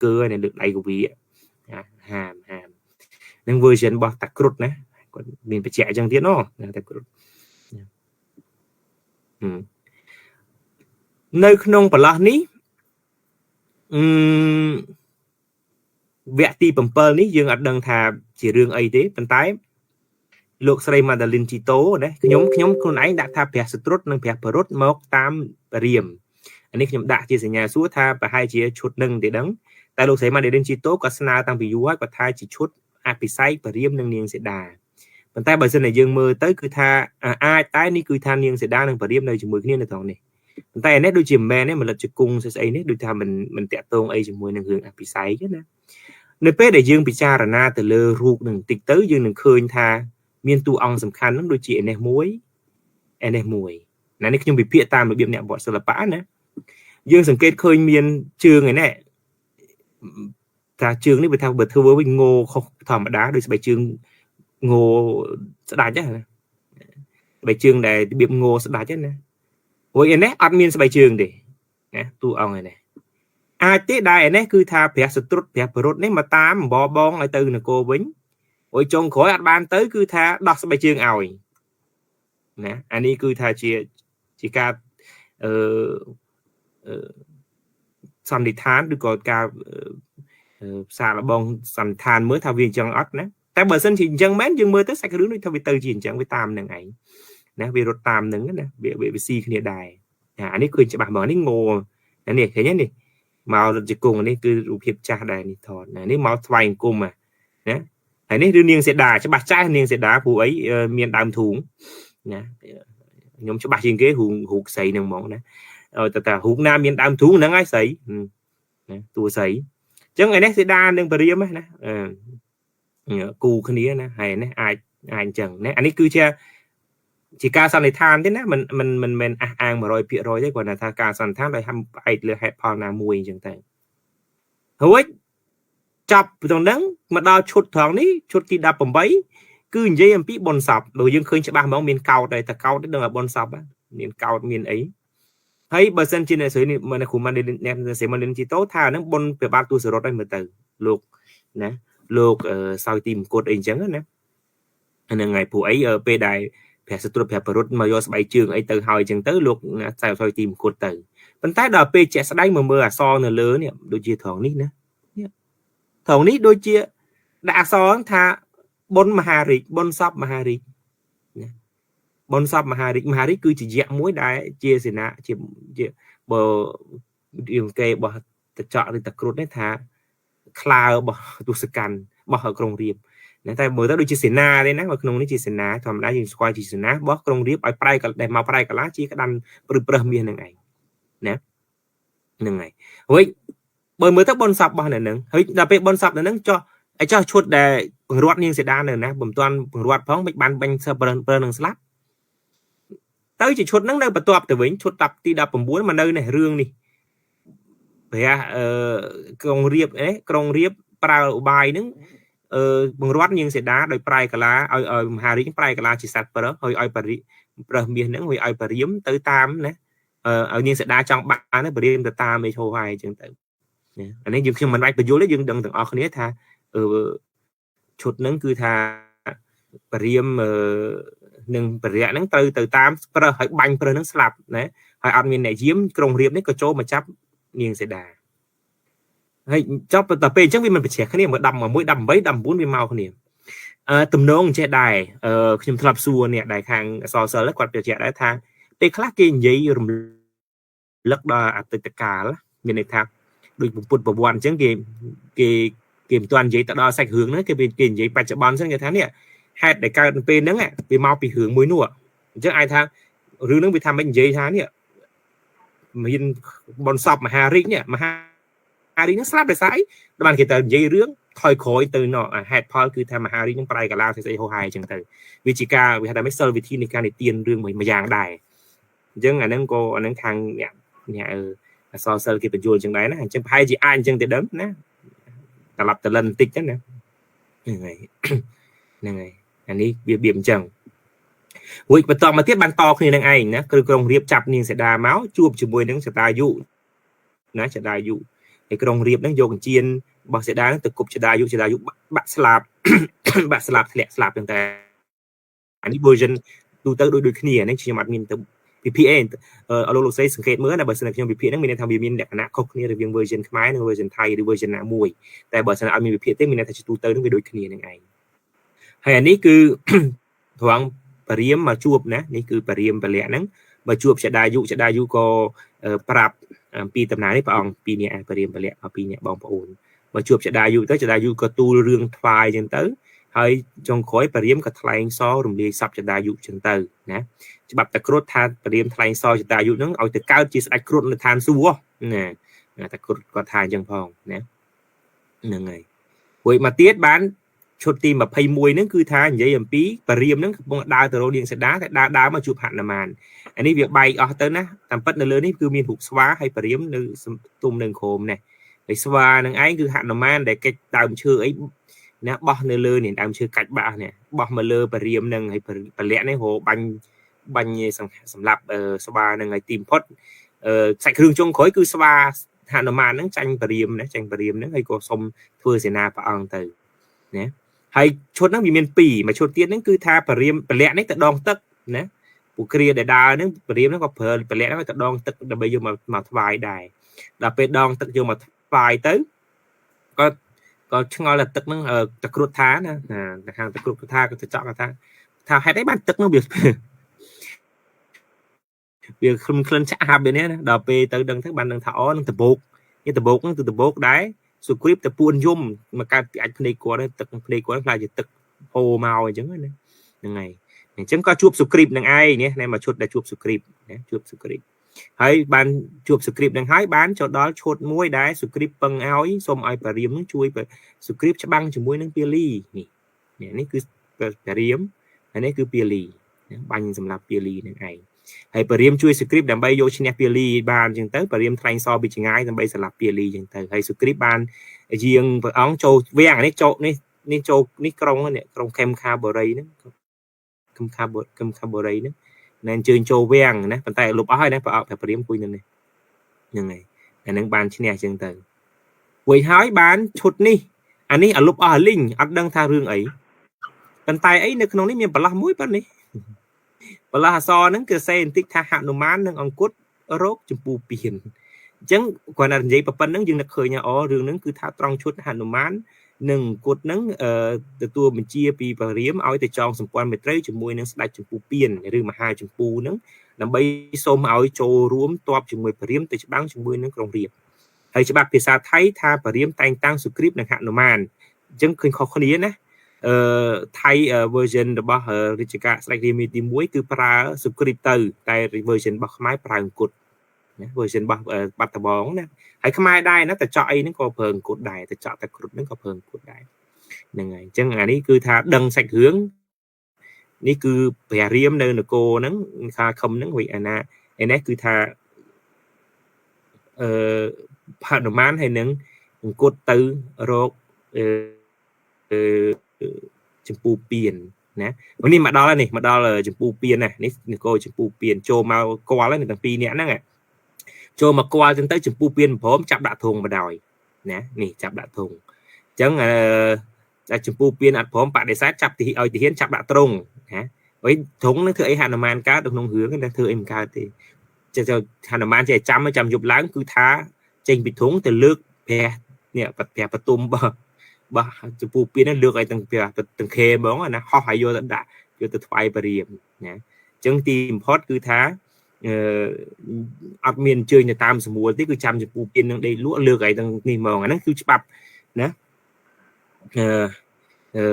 អង្គើនៅលើកដៃកវីហាមហាមនឹង version របស់តាគ្រុតណាគាត់មានបញ្ជាក់អញ្ចឹងទៀតណតាគ្រុតនៅក្នុងប្រឡោះនេះអឺវគ្គទី7នេះយើងអត់ដឹងថាជារឿងអីទេប៉ុន្តែលោកស្រីម៉ាដាលីនជីតូណាខ្ញុំខ្លួនឯងដាក់ថាព្រះសត្រុតនិងព្រះបរុតមកតាមរាមអានេះខ្ញុំដាក់ជាសញ្ញាសួរថាប្រហែលជាឈុតនឹងទេដឹងតែលោកស្រីម៉ាដាលីនជីតូក៏ស្នើតាំងពីយូរហើយគាត់ថាជាឈុតអភិសេកបរាមនិងនាងសេដាប៉ុន្តែបើសិនជាយើងមើលទៅគឺថាអាចតែនេះគឺថានាងសេដានិងបរាមនៅជាមួយគ្នានៅត្រង់នេះប៉ុន្តែនេះដូចជាមិនមែនទេមលិតជង្គង់ស្អីនេះដូចថាមិនតាក់ទងអីជាមួយនឹងរឿងអភិសេកទេណានៅពេលដែលយើងពិចារណាទៅលើរូបនឹងបន្តិចទៅយើងនឹងឃើញថាមានតួអង្គសំខាន់ហ្នឹងដូចជាឯនេះមួយឯនេះមួយណានេះខ្ញុំវិភាគតាមរបៀបអ្នកបត់សិល្បៈណាយើងសង្កេតឃើញមានជើងឯនេះថាជើងនេះវាថាបើធ្វើវិញងោខុសធម្មតាដូចស្បែកជើងងោស្ដាច់ណាស្បែកជើងដែលរបៀបងោស្ដាច់ណាព្រោះឯនេះអត់មានស្បែកជើងទេណាតួអង្គឯនេះអាចទេដែលឯនេះគឺថាព្រះសត្រុតព្រះបរុតនេះមកតាមអំបបងឲ្យទៅនគរវិញអូយចុងក្រោយអត់បានទៅគឺថាដោះស្បែកជើងឲ្យណាអានេះគឺថាជាការអឺសន្និដ្ឋានឬក៏ការសាកល្បងសន្និដ្ឋានមើលថាវាអញ្ចឹងអត់ណាតែបើសិនជាអញ្ចឹងមែនយើងមើលទៅសាច់រឿងដូចថាវាទៅជាអញ្ចឹងវាតាមនឹងឯងណាវារត់តាមនឹងណាវាស៊ីគ្នាដែរអានេះឃើញច្បាស់ហ្មងនេះងអានេះឃើញទេនេះមករត់ជង្គង់នេះគឺរូបភាពចាស់ដែរនេះថតណានេះមកថ្វាយអង្គមណាហើយនេះគឺនាងសេដាច្បាស់ចាស់នាងសេដាព្រោះអីមានដើមធូងណាខ្ញុំច្បាស់ជាងគេរូបស្រីហ្នឹងហ្មងណាតែតែរូបណាមានដើមធូងហ្នឹងហើយស្រីណាតួស្រីអញ្ចឹងឯនេះសេដានឹងបរិមណាគូគ្នាណាហើយនេះអាចអញ្ចឹងណាអានេះគឺជាការសន្និដ្ឋានទេណាមិនមិនមិនមែនអះអាង100%ទេគ្រាន់តែថាការសន្និដ្ឋានដោយផ្អែកលើហេតុផលណាមួយអញ្ចឹងទៅរួចចាប់ត្រង់ហ្នឹងមកដល់ឈុតត្រង់នេះឈុតទី18គឺនិយាយអំពីបុណ្យសពដូចយើងឃើញច្បាស់ហ្មងមានកោតដែរតែកោតដឹងថាបុណ្យសពមានកោតមានអីហើយបើសិនជាអ្នកស្រីនេះអ្នកគ្រូម៉ាលីនអ្នកស្រីម៉ាលីនជីតូថាហ្នឹងបុណ្យព្រះបាទទូសរត់ហើយមើលទៅលោកណាលោកសោយទីមង្គតអីអញ្ចឹងណាហ្នឹងហើយព្រោះអីពេលដែលព្រះសត្រុព្រះបរុតមកយកស្បែកជើងអីទៅហើយអញ្ចឹងទៅលោកសោយទីមង្គតទៅប៉ុន្តែដល់ពេលជាក់ស្ដែងមកមើលអក្សរនៅលើនេះដូចជាត្រង់នេះណាត្រង់នេះដូចជាដាក់អក្សរថាបុណ្យមហារាជបុណ្យសពមហារាជណាបុណ្យសពមហារាជមហារាជគឺជាយៈមួយដែលជាសេនាជាបើរឿងគេរបស់តចកឬតគ្រុតនេះថាខ្លារបស់ទសកម្មរបស់ក្រុងរាពណាតែមើលទៅដូចជាសេនាទេណាបើក្នុងនេះជាសេនាធម្មតាយើងស្គាល់ជាសេនារបស់ក្រុងរាពឲ្យប្រែដែលមកប្រែកាឡាជាក្តាន់ព្រឹសមាសនឹងឯងណាហ្នឹងហើយរួចបើមើលទៅបុណ្យសពរបស់នៅនឹងហើយដល់ពេលបុណ្យសពនៅនឹងចុះឲ្យចោះឈុតដែលបង្រត់នាងសេដានៅណាបំតាន់បង្រត់ផងមិនបានបាញ់សើប្រឹនឹងស្លាប់ទៅជាឈុតហ្នឹងនៅបន្ទាប់ទៅវិញឈុតទី19មកនៅនេះរឿងនេះព្រះក្រុងរាពក្រុងរាពប្រើឧបាយហ្នឹងបង្រត់នាងសេដាដោយប្រែកាឡាឲ្យមហារាជប្រែកាឡាជាសត្វប្រើសហើយឲ្យប្រើសមាសហ្នឹងហើយឲ្យបរិមទៅតាមណាឲ្យនាងសេដាចង់បានបរិមទៅតាមឯឈោហើយអញ្ចឹងទៅណាអានេះយើងខ្ញុំមិនបាច់បញ្យល់ទេយើងដឹងទាំងអស់គ្នាថាឈុតហ្នឹងគឺថាបរិមនឹងបរិយៈហ្នឹងត្រូវទៅតាមប្រើសហើយបាញ់ប្រើសហ្នឹងស្លាប់ណាហើយអត់មានអ្នកយាមក្រុងរាពនេះក៏ចូលមកចាប់នាងសេដាហើយចប់តែពេលអញ្ចឹងវាមិនប្រជ្រះគ្នាមើល11 18 19វាមកគ្នាទំនងចេះដែរខ្ញុំធ្លាប់សួរអ្នកដែលខាងអសរសិល្ប៍គាត់បញ្ជាក់ដែរថាពេលខ្លះគេនិយាយរំលឹកដល់អតីតកាលមានន័យថាដូចពុទ្ធប្រវត្តិអញ្ចឹងគេគេគេមិនទាន់និយាយទៅដល់សាច់រឿងហ្នឹងគេគេនិយាយបច្ចុប្បន្នហ្នឹងគេថានេះហេតុដែលកើតនៅពេលហ្នឹងវាមកពីរឿងមួយនោះអញ្ចឹងអាចថារឿងហ្នឹងវាថាមិននិយាយថានេះមានបុណ្យសពមហារាជនេះមហារាជហ្នឹងស្លាប់ដោយសារអីបានគេទៅនិយាយរឿងថយក្រោយទៅណហេតុផលគឺថាមហារាជហ្នឹងប្រែកាឡាស្អីហោហាយអញ្ចឹងទៅវាជាការវាថាមិនសិលវិធីនៃការនិទានរឿងមួយយ៉ាងដែរអញ្ចឹងអាហ្នឹងក៏អាហ្នឹងខាងអ្នកអសរសិល្ប៍គេបញ្យល់អញ្ចឹងដែរណាអញ្ចឹងប្រហែលជាអាចអញ្ចឹងទៅដឹងណាត្រឡប់តលិនបន្តិចទៅណាហ្នឹងហើយហ្នឹងហើយអានេះវារបៀបអញ្ចឹងរួចបន្តមកទៀតបានតគ្នានឹងឯងណាគឺក្រុងរាពចាប់នាងសេដាមកជួបជាមួយនឹងចតាយុណាចតាយុ ហើយក្រុងរៀបហ្នឹងយកអញ្ជៀនរបស់សេដាហ្នឹងទៅគប់ចដាយុចដាយុបាក់ស្លាប់បាក់ស្លាប់ធ្លាក់ស្លាប់ចឹងតែអានេះ version ទូទៅដូចដូចគ្នាហ្នឹងខ្ញុំអត់មានទៅវិភាគអីអលោកលោកស្រីសង្កេតមើលណាបើសិនខ្ញុំវិភាគហ្នឹងមានន័យថាវាមានលក្ខណៈខុសគ្នារវាង version ខ្មែរនិង version ថៃឬ version ណាមួយតែបើសិនអត់មានវិភាគទេមានន័យថាជាទូទៅហ្នឹងវាដូចគ្នានឹងឯងហើយអានេះគឺត្រង់បរិមមកជួបណានេះគឺបរិមពលៈហ្នឹងបើជួបចដាយុចដាយុក៏ប្រាប់អំពីតំណាងនេះព្រះអង្គពីរនាក់បរិមពលៈពីរនាក់បងប្អូនបើជួបចដាយុទៅចដាយុក៏ទូលរឿងថ្វាយចឹងទៅហើយចុងក្រោយបរិមក៏ថ្លែងសរំលាយសពចដាយុចឹងទៅណាច្បាប់តគ្រុតថាបរិមថ្លែងសចដាយុហ្នឹងឲ្យទៅកើតជាស្ដេចគ្រុឌនៅឋានសួគ៌ណាតគ្រុតគាត់ថាអញ្ចឹងផងណាហ្នឹងហើយរួចមកទៀតបានឈុតទី21ហ្នឹងគឺថានិយាយអំពីបរិមហ្នឹងកំពុងដើរទៅរកនាងសីតាតែដើរដើរមកជួបហនុមានអានេះវាបែកអស់ទៅណាតាមពិតនៅលើនេះគឺមានរូបស្វាហើយបរិមនៅទុំនៅក្រោមនេះហើយស្វានឹងឯងគឺហនុមានដែលកិច្ចដើមឈើអីណាបោះនៅលើនេះដើមឈើកាច់បាក់នេះបោះមកលើបរិមនឹងហើយពលៈនេះរបាញ់បាញ់សម្រាប់ស្វានឹងហើយទីបំផុតសាច់គ្រឿងចុងក្រោយគឺស្វាហនុមានហ្នឹងចាញ់បរិមណាចាញ់បរិមហ្នឹងហើយក៏សុំធ្វើសេនាព្រះអង្គទៅណាហើយឈុតហ្នឹងវាមាន2មួយឈុតទៀតហ្នឹងគឺថាបរិមពលៈនេះទៅដងទឹកណាពួកគ្រាដែលដើរហ្នឹងបរិមហ្នឹងក៏ប្រើពលៈហ្នឹងទៅដងទឹកដើម្បីយកមកថ្វាយដែរដល់ពេលដងទឹកយកមកថ្វាយទៅក៏ក៏ឆ្ងល់តែទឹកហ្នឹងតគ្រុតថាណាខាងតគ្រុតថាក៏ទៅចក់ថាថាហេតុអីបានទឹកហ្នឹងវាវាក្លិនក្លិនឆ្អាបនេះណាដល់ពេលទៅដឹងទៅបានដឹងថាអូនឹងដបោកនេះដបោកហ្នឹងគឺដបោកដែរសុគ្រីបទៅពួនយំមកកើតពីអាចភ្នែកគាត់ទឹកភ្នែកគាត់ខ្លាចជាទឹកហូរមកអញ្ចឹងណាហ្នឹងហើយអញ្ចឹងក៏ជួបសុគ្រីបនឹងឯងនេះមកឈុតដែលជួបសុគ្រីបណាជួបសុគ្រីបហើយបានជួបសុគ្រីបនឹងហើយបានចូលដល់ឈុតមួយដែលសុគ្រីបពឹងឲ្យសូមឲ្យបរិមនឹងជួយសុគ្រីបច្បាំងជាមួយនឹងពាលីនេះនេះគឺបរិមហើយនេះគឺពាលីបាញ់សម្រាប់ពាលីនឹងឯងហើយបរិមជួយសុគ្រីបដើម្បីយកឈ្នះពាលីបានអញ្ចឹងទៅបរិមថ្លែងសរពីចងាយដើម្បីសម្លាប់ពាលីអញ្ចឹងទៅហើយសុគ្រីបបានយាងព្រះអង្គចូលវាំងនេះចូលនេះនេះចូលនេះក្រុងនេះក្រុងខេមខាបូរីហ្នឹងខេមខាបខេមខាបូរីហ្នឹងណែអញ្ជើញចូលវាំងណាប៉ុន្តែលុបអស់ហើយណាព្រះអង្គបរិមគួយនៅនេះហ្នឹងហើយអាហ្នឹងបានឈ្នះអញ្ចឹងទៅរួចហើយបានឈុតនេះអានេះអាលុបអស់អាលីងអត់ដឹងថារឿងអីប៉ុន្តែអីនៅក្នុងនេះមានប្រឡោះមួយប៉ុណ្នេះប្រឡោះអសរហ្នឹងគឺសេបន្តិចថាហនុមាននិងអង្គុតរោគចម្ពូពៀនអញ្ចឹងគ្រាន់តែនិយាយប៉ុណ្្នឹងយើងនឹកឃើញថាអូរឿងហ្នឹងគឺថាត្រង់ឈុតហនុមាននិងអង្គុតហ្នឹងទទួលបញ្ជាពីបរិមឲ្យទៅចងសម្ព័ន្ធមេត្រីជាមួយនឹងស្ដេចចម្ពូពៀនឬមហាចម្ពូហ្នឹងដើម្បីសូមឲ្យចូលរួមតបជាមួយបរិមទៅច្បាំងជាមួយនឹងក្រុងរាពណ៍ហើយច្បាប់ភាសាថៃថាបរិមតែងតាំងសុគ្រីបនិងហនុមានអញ្ចឹងឃើញខុសគ្នាណាអឺថៃ version របស់រាជការស្ដេចរាមាទី1គឺប្រើសុគ្រីបទៅតែ version របស់ខ្មែរប្រើអង្គុតណា version របស់បាត់ដបងណាហើយខ្មែរដែរណាតែចក់អីហ្នឹងក៏ប្រើអង្គុតដែរតែចក់តែគ្រុតហ្នឹងក៏ប្រើអង្គុតដែរហ្នឹងហើយអញ្ចឹងអានេះគឺថាដឹងសាច់រឿងនេះគឺព្រះរាមនៅនគរហ្នឹងថាខំហ្នឹងវិញអាណាឯនេះគឺថាអឺហនុមានហើយនឹងអង្គុតទៅរកអឺចម្ពូពៀនណានេះមកដល់ហើយនេះមកដល់ចម្ពូពៀនណានេះនគរចម្ពូពៀនចូលមកគាល់ហើយទាំងពីរនាក់ហ្នឹងចូលមកគាល់ចឹងទៅចម្ពូពៀនព្រមចាប់ដាក់ធុងមកដោយណានេះចាប់ដាក់ធុងអញ្ចឹងអឺតែចម្ពូពៀនអត់ព្រមបដិសេធចាប់ទីឲ្យទាហានចាប់ដាក់ត្រង់ណាហើយត្រង់នឹងធ្វើអីហនុមានកើតក្នុងរឿងហ្នឹងធ្វើអីមិនកើតទេចេះហនុមានចេះចាំចាំយប់ឡើងគឺថាចេញពីធុងទៅលើកព្រះនេះព្រះបទុមបោះចម្ពូពៀនហ្នឹងលើកឲ្យទាំងព្រះទាំងខេហ្មងណាហោះឲ្យយកទៅដាក់យកទៅថ្វាយបរិមណាអញ្ចឹងទីបំផុតគឺថាអឺអត់មានអញ្ជើញទៅតាមស្រួលទេគឺចាំចម្ពូពៀននឹងដេកលក់លើកឲ្យទាំងនេះហ្មងអាហ្នឹងគឺច្បាប់ណាអឺអឺ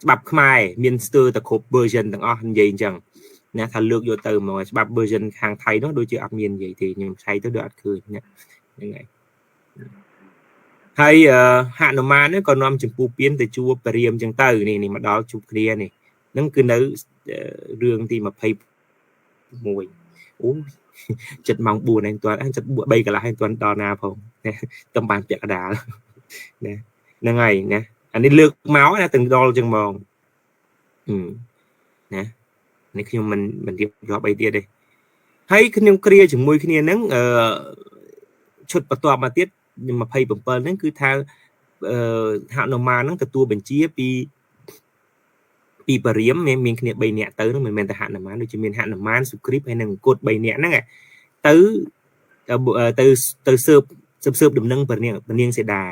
ច្បាប់ខ្មែរមានស្ទើរតែគ្រប់ version ទាំងអស់និយាយអញ្ចឹងណាថាលើកយកទៅហ្មងច្បាប់ version ខាងថៃនោះដូចជាអត់មាននិយាយទេខ្ញុំឆៃទៅដូចអត់ឃើញណាហ្នឹងហើយហើយហនុមាននេះក៏នាំចម្ពូពៀនទៅជួបពរាមអញ្ចឹងទៅនេះនេះមកដល់ជួបគ្នានេះហ្នឹងគឺនៅរឿងទី21អូចិត្តម៉ោង4ហ្នឹងទាន់ចិត្ត3កន្លះហ្នឹងទាន់ដល់ណាផងណាតំបានពាក់កដាលណាហ្នឹងហើយណាអានេះលើកមកណាទាំងដល់ចឹងហ្មងណានេះខ្ញុំមិនរៀបរាប់អីទៀតទេហើយខ្ញុំគ្រាជាមួយគ្នាហ្នឹងអឺ ឈុតបន្ទាប់មកទៀត27ហ្នឹងគឺថាហនុមានហ្នឹងទទួលបញ្ជាពីពរាមមានគ្នា3នាក់ទៅហ្នឹងមិនមែនតែហនុមានដូចជាមានហនុមានសុគ្រីពហើយនិងអង្គុត3នាក់ហ្នឹងទៅទៅទៅស៊ើបស៊ើបដំណឹងព្រះនាងសីតា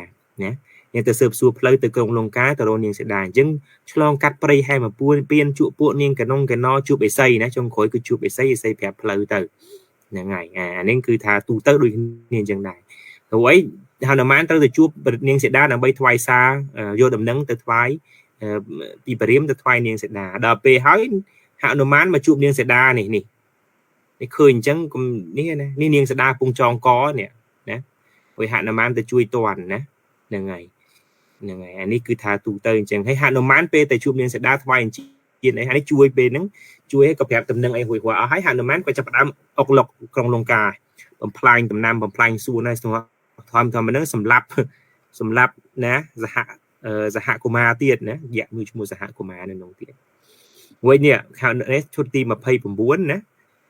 ណាអ្នកទៅស៊ើបសួរផ្លូវទៅក្រុងលង្កាទៅរកនាងសីតាអញ្ចឹងឆ្លងកាត់ព្រៃហែមពួនពៀនជួបពួកនាងកណុងកណោជួបអេសីណាចុងក្រោយគឺជួបអេសីអេសីប្រាប់ផ្លូវទៅហ្នឹងហើយអានេះគឺថាទូទៅដូចគ្នាអញ្ចឹងដែរព្រោះអីហនុមានត្រូវទៅជួបនាងសីតាដើម្បីថ្វាយសារយកដំណឹងទៅថ្វាយពីពរាមទៅថ្វាយនាងសីតាដល់ពេលហើយហនុមានមកជួបនាងសីតានេះនេះនេះឃើញអញ្ចឹងនេះណានេះនាងសីតាពងចងកនេះណាព្រោះហនុមានទៅជួយតន់ណាហ្នឹងហើយហ្នឹងហើយអានេះគឺថាទូទៅអញ្ចឹងហើយហនុមានពេលទៅជួបនាងសីតាថ្វាយអញ្ជៀនអីហើយនេះជួយពេលហ្នឹងជួយឲ្យក៏ប្រាប់ដំណឹងអីរួចរាល់អស់ហើយហនុមានក៏ចាប់ផ្ដើមអុកលុកក្រុងលង្កាបំផ្លាញដំណាំបំផ្លាញសួនហើយធម្មធម្មហ្នឹងសម្លាប់ណាសហកុមារទៀតណាយៈមួយឈ្មោះសហកុមារនៅក្នុងទៀតវិញនេះហនុនេះឈុតទី29ណា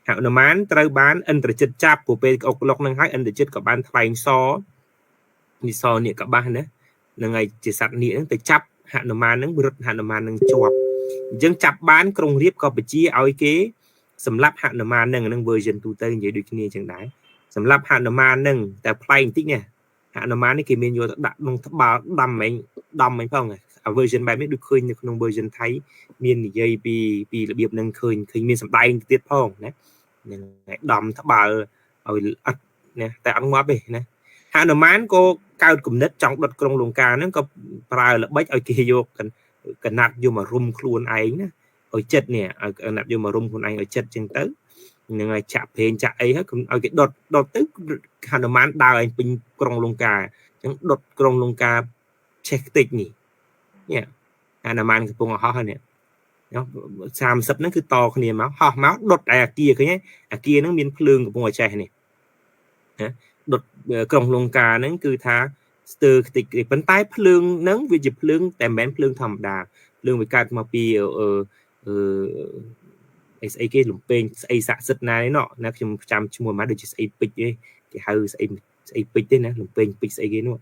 ហនុមានត្រូវបានឥន្ទ្រជិតចាប់ព្រោះពេលអុកលុកនឹងហើយឥន្ទ្រជិតក៏បានថ្លែងសនេះសនេះកបាសណានឹងហើយជាសត្វនាគហ្នឹងទៅចាប់ហនុមានហ្នឹងរត់ហនុមានហ្នឹងជាប់អញ្ចឹងចាប់បានក្រុងរាពណ៍ក៏បញ្ជាឲ្យគេសម្លាប់ហនុមានហ្នឹងហ្នឹង version ទូទៅនិយាយដូចគ្នាអញ្ចឹងដែរសម្លាប់ហនុមានហ្នឹងតែប្លែកបន្តិចនេះហនុមាននេះគេមានយកទៅដាក់ក្នុងត្បាល់ដាំហ្មងដាំហ្មងផងអា version បែបនេះដូចឃើញនៅក្នុង version ថៃមាននិយាយពីរបៀបហ្នឹងឃើញមានសម្ដែងទៅទៀតផងណាហ្នឹងហើយដំត្បាល់ឲ្យអត់ណាតែអត់ងាប់ទេណាហនុមានក៏កើតគំនិតចង់ដុតក្រុងលង្កាហ្នឹងក៏ប្រើល្បិចឲ្យគេយកកណាត់យកមករុំខ្លួនឯងណាឲ្យចិត្តនេះឲ្យកណាត់យកមករុំខ្លួនឯងឲ្យចិត្តចឹងទៅហ្នឹងហើយចាក់ប្រេងចាក់អីហើយឲ្យគេដុតទៅហនុមានដើរឯងពេញក្រុងលង្កាអញ្ចឹងដុតក្រុងលង្កាឆេះខ្ទេចនេះនេះហនុមានកំពុងហោះហើយនេះ30ហ្នឹងគឺតគ្នាមកហោះមកដុតឯអាគារឃើញទេអាគារហ្នឹងមានភ្លើងកំពុងតែឆេះនេះណាដុតក្រុងលង្កាហ្នឹងគឺថាស្ទើរខ្ទេចប៉ុន្តែភ្លើងហ្នឹងវាជាភ្លើងតែមិនមែនភ្លើងធម្មតាភ្លើងវាកើតមកពីអឺអីស្អីគេលំពេងស្អីស័ក្តិសិទ្ធិណានេះណាខ្ញុំចាំឈ្មោះមកដូចជាស្អីពេជ្រទេគេហៅស្អីពេជ្រទេណាលំពេងពេជ្រស្អីគេនោះ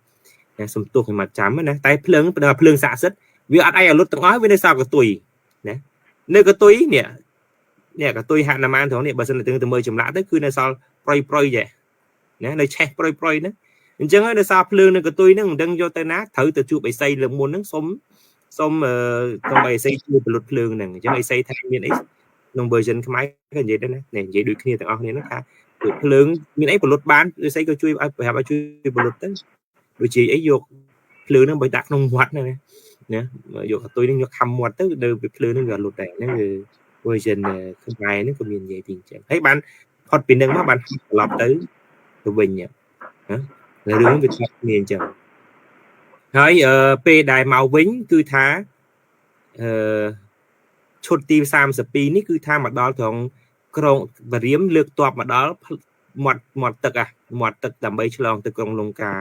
ណាសំទោសខ្ញុំអត់ចាំណាតែភ្លើងភ្លើងស័ក្តិសិទ្ធិវាអត់អាចឲ្យលុតទាំងអស់វានៅសល់កតុយណានៅកតុយនេះនេះកតុយហនុមានត្រង់នេះបើសិនទៅមើលចម្លាក់ទៅគឺនៅសល់ប្រយចេះណានៅឆេះប្រយហ្នឹងអញ្ចឹងហើយនៅសល់ភ្លើងនៅកតុយហ្នឹងមិនដឹងយកទៅណាត្រូវទៅជួបអេសីលើកមុនហ្នឹងសុំឲ្យអេសីជួយផលិតភ្លើងហ្នឹងអញ្ចឹងអេសីថាមានអីក្នុង version ខ្មែរក៏និយាយដែរណានិយាយដូចគ្នាទាំងអស់គ្នាហ្នឹងថាភ្លើងមានអីផលិតបានអេសីក៏ជួយឲ្យប្រាប់ឲ្យជួយផលិតទៅដូចជាអីយកភ្លើងហ្នឹងបើដាក់ក្នុងមាត់ហ្នឹងណាយកកតុយហ្នឹងយកខំមាត់ទៅដល់វាភ្លើងហ្នឹងវាលុតដែរហ្នឹងគឺ version ខ្មែរហ្នឹងក៏មាននិយាយពីអញ្ចឹងហើយបានផុតពីហ្នឹងមកបានត្រឡប់ទៅវិញណារឿងវាឆ្លាស់គ្នាអញ្ចឹងហើយពេលដែលមកវិញគឺថាអឺឈុតទី32នេះគឺថាមកដល់ត្រង់ក្រុងបរៀមលើកទ័ពមកដល់មាត់ទឹកមាត់ទឹកដើម្បីឆ្លងទៅក្រុងលង្កា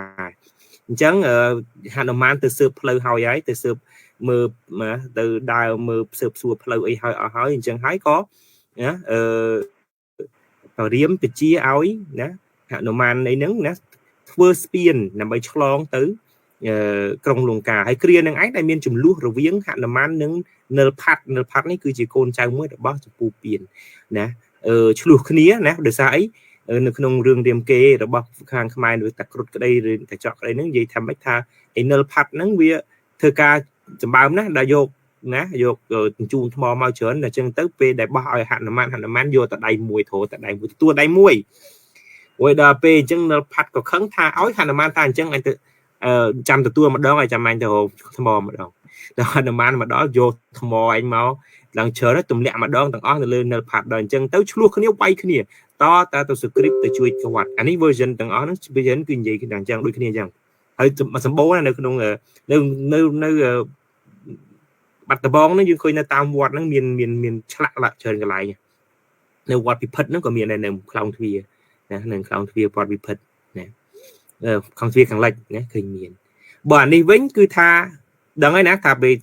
អញ្ចឹងហនុមានទៅស៊ើបផ្លូវហើយទៅស៊ើបមើលទៅដើរមើលស៊ើបសួរផ្លូវអីហើយអស់ហើយអញ្ចឹងហើយក៏ណាបរៀមទៅជាឲ្យណាហនុមានអីហ្នឹងណាធ្វើស្ពានដើម្បីឆ្លងទៅក្រុងលង្កាហើយគ្រានឹងឯងដែលមានចំនួនរវាងហនុមាននិងនិលផាត់និលផាត់នេះគឺជាកូនចៅមួយរបស់ចម្ពូពៀនណាឆ្លោះគ្នាណាដោយសារអីនៅក្នុងរឿងរាមកេរ្តិ៍របស់ខាងខ្មែរឬតាគ្រុឌក្តីឬតាចកក្តីហ្នឹងនិយាយថាម៉េចថាឯនិលផាត់ហ្នឹងវាធ្វើការសម្បើមណាស់ដែលយកណាយកជញ្ជូនថ្មមកច្រើនតែអញ្ចឹងទៅពេលដែលបោះឲ្យហនុមានហនុមានយកតែដៃមួយទ្រតែដៃមួយទទួលដៃមួយរួចដល់ពេលអញ្ចឹងនិលផាត់ក៏ខឹងថាឲ្យហនុមានថាអញ្ចឹងអញទៅចាំទទួលម្ដងឲ្យចាំអញទៅរកថ្មម្ដងដល់ហនុមានមកដល់យកថ្មឯងមកឡើងច្រើនទម្លាក់ម្ដងទាំងអស់នៅលើនិលផាត់ដល់អញ្ចឹងទៅឆ្លោះគ្នាវាយគ្នាតតែទៅ script ទៅជួយគាត់អានេះ version ទាំងអស់ហ្នឹង version គឺនិយាយគ្នាអញ្ចឹងដូចគ្នាអញ្ចឹងហើយសម្បូរណានៅក្នុងនៅនៅនៅបាត់ដំបងហ្នឹងយើងឃើញនៅតាមវត្តហ្នឹងមានមានមានឆ្លាក់ឡាក់ច្រើនកន្លែងនៅវត្តពិភពហ្នឹងក៏មានដែរនៅខ្លោងទ្វារណានៅខ្លោងទ្វារវត្តពិភពណាខ្លោងទ្វារខាងលិចណាឃើញមានបើអានេះវិញគឺថាដឹងហើយណាថាពេល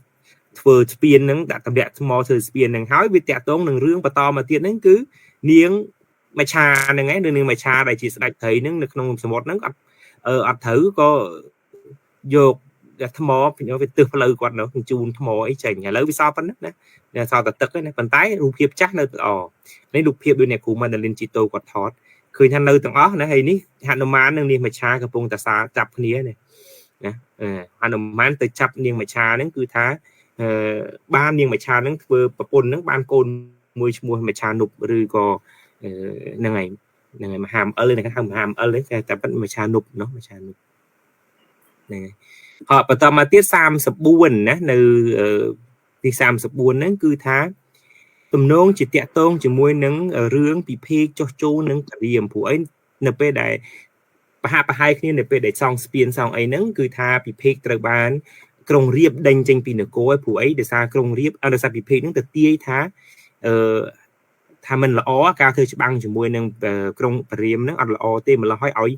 ធ្វើស្ពានហ្នឹងដាក់តម្លាក់ថ្មធ្វើស្ពានហ្នឹងហើយវាតាក់ទងនឹងរឿងបន្តមកទៀតហ្នឹងគឺនាងមច្ឆាហ្នឹងឯងនាងមច្ឆាដែលជាស្ដេចត្រីហ្នឹងនៅក្នុងសមុទ្រហ្នឹងអត់ អត់ត្រូវក៏យកថ្មវាទិសផ្លូវគាត់នៅជូនថ្មអីចេញឥឡូវវាសល់ប៉ុណ្ណឹងណាសល់តែទឹកទេណាប៉ុន្តែរូបភាពចាស់នៅល្អនេះរូបភាពដូចអ្នកគ្រូម៉ាដាលីនជីតូគាត់ថតឃើញថានៅទាំងអស់ណាហើយនេះហនុមាននិងនាងមច្ឆាកំពុងតែសាចាប់គ្នានេះណាហនុមានទៅចាប់នាងមច្ឆាហ្នឹងគឺថាបាននាងមច្ឆាហ្នឹងធ្វើប្រពន្ធហ្នឹងបានកូនមួយឈ្មោះមច្ឆានុបឬក៏ហ្នឹងហើយមហាអំអិលហ្នឹងគេហៅមហាអំអិលទេតែប៉ិតមច្ឆានុបណោះមច្ឆានុបហ្នឹងហើយហើយបន្តមកទៀត34ណានៅទី34ហ្នឹងគឺថាទំនងជាតាក់ទងជាមួយនឹងរឿងពិភេកចុះចូលនឹងព្រាមព្រោះអីនៅពេលដែលប្រហាក់ប្រហែលគ្នានៅពេលដែលសង់ស្ពានសង់អីហ្នឹងគឺថាពិភេកត្រូវបានក្រុងរៀបដេញចេញពីនគរឯព្រោះអីដោយសារក្រុងរៀបដោយសារពិភេកហ្នឹងទៅទាយថាអឺថាមិនល្អការធ្វើច្បាំងជាមួយនឹងក្រុងព្រាមហ្នឹងអត់ល្អទេម្ល៉េះហើយឲ្យ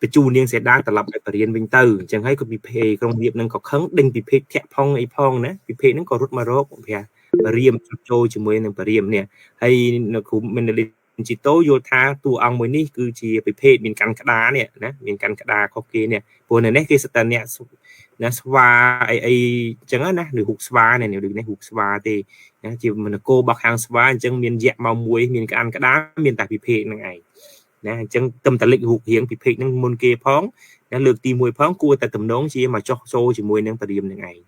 បញ្ជូននាងសេដាត្រឡប់ទៅព្រានវិញទៅអញ្ចឹងហើយក៏ពិភេកក្រុងរៀបនឹងក៏ខឹងដេញពិភេកធាក់ផងអីផងណាពិភេកហ្នឹងក៏រត់មករកព្រះព្រាមចូលជាមួយនឹងព្រាមនេះហើយនៅគ្រូមេនលីនជីតូយល់ថាតួអង្គមួយនេះគឺជាពិភេកមានកាន់ក្តារនេះណាមានកាន់ក្តារខុសគេនេះព្រោះនៅនេះគេសិតតែអ្នកណាស្វាអីអីអញ្ចឹងណាឬរូបស្វានេះដូចនេះរូបស្វាទេណាជាមនគររបស់ខាងស្វាអញ្ចឹងមានយៈមកមួយមានកាន់ក្តារមានតែពិភេកហ្នឹងឯងណាអញ្ចឹងទំតលិចរូបរាងពិភេកហ្នឹងមុនគេផងណាលើកទី1ផងគួរតែទំនងជាមកចុះចូលជាមួយនឹងព្រាមហ្នឹងឯង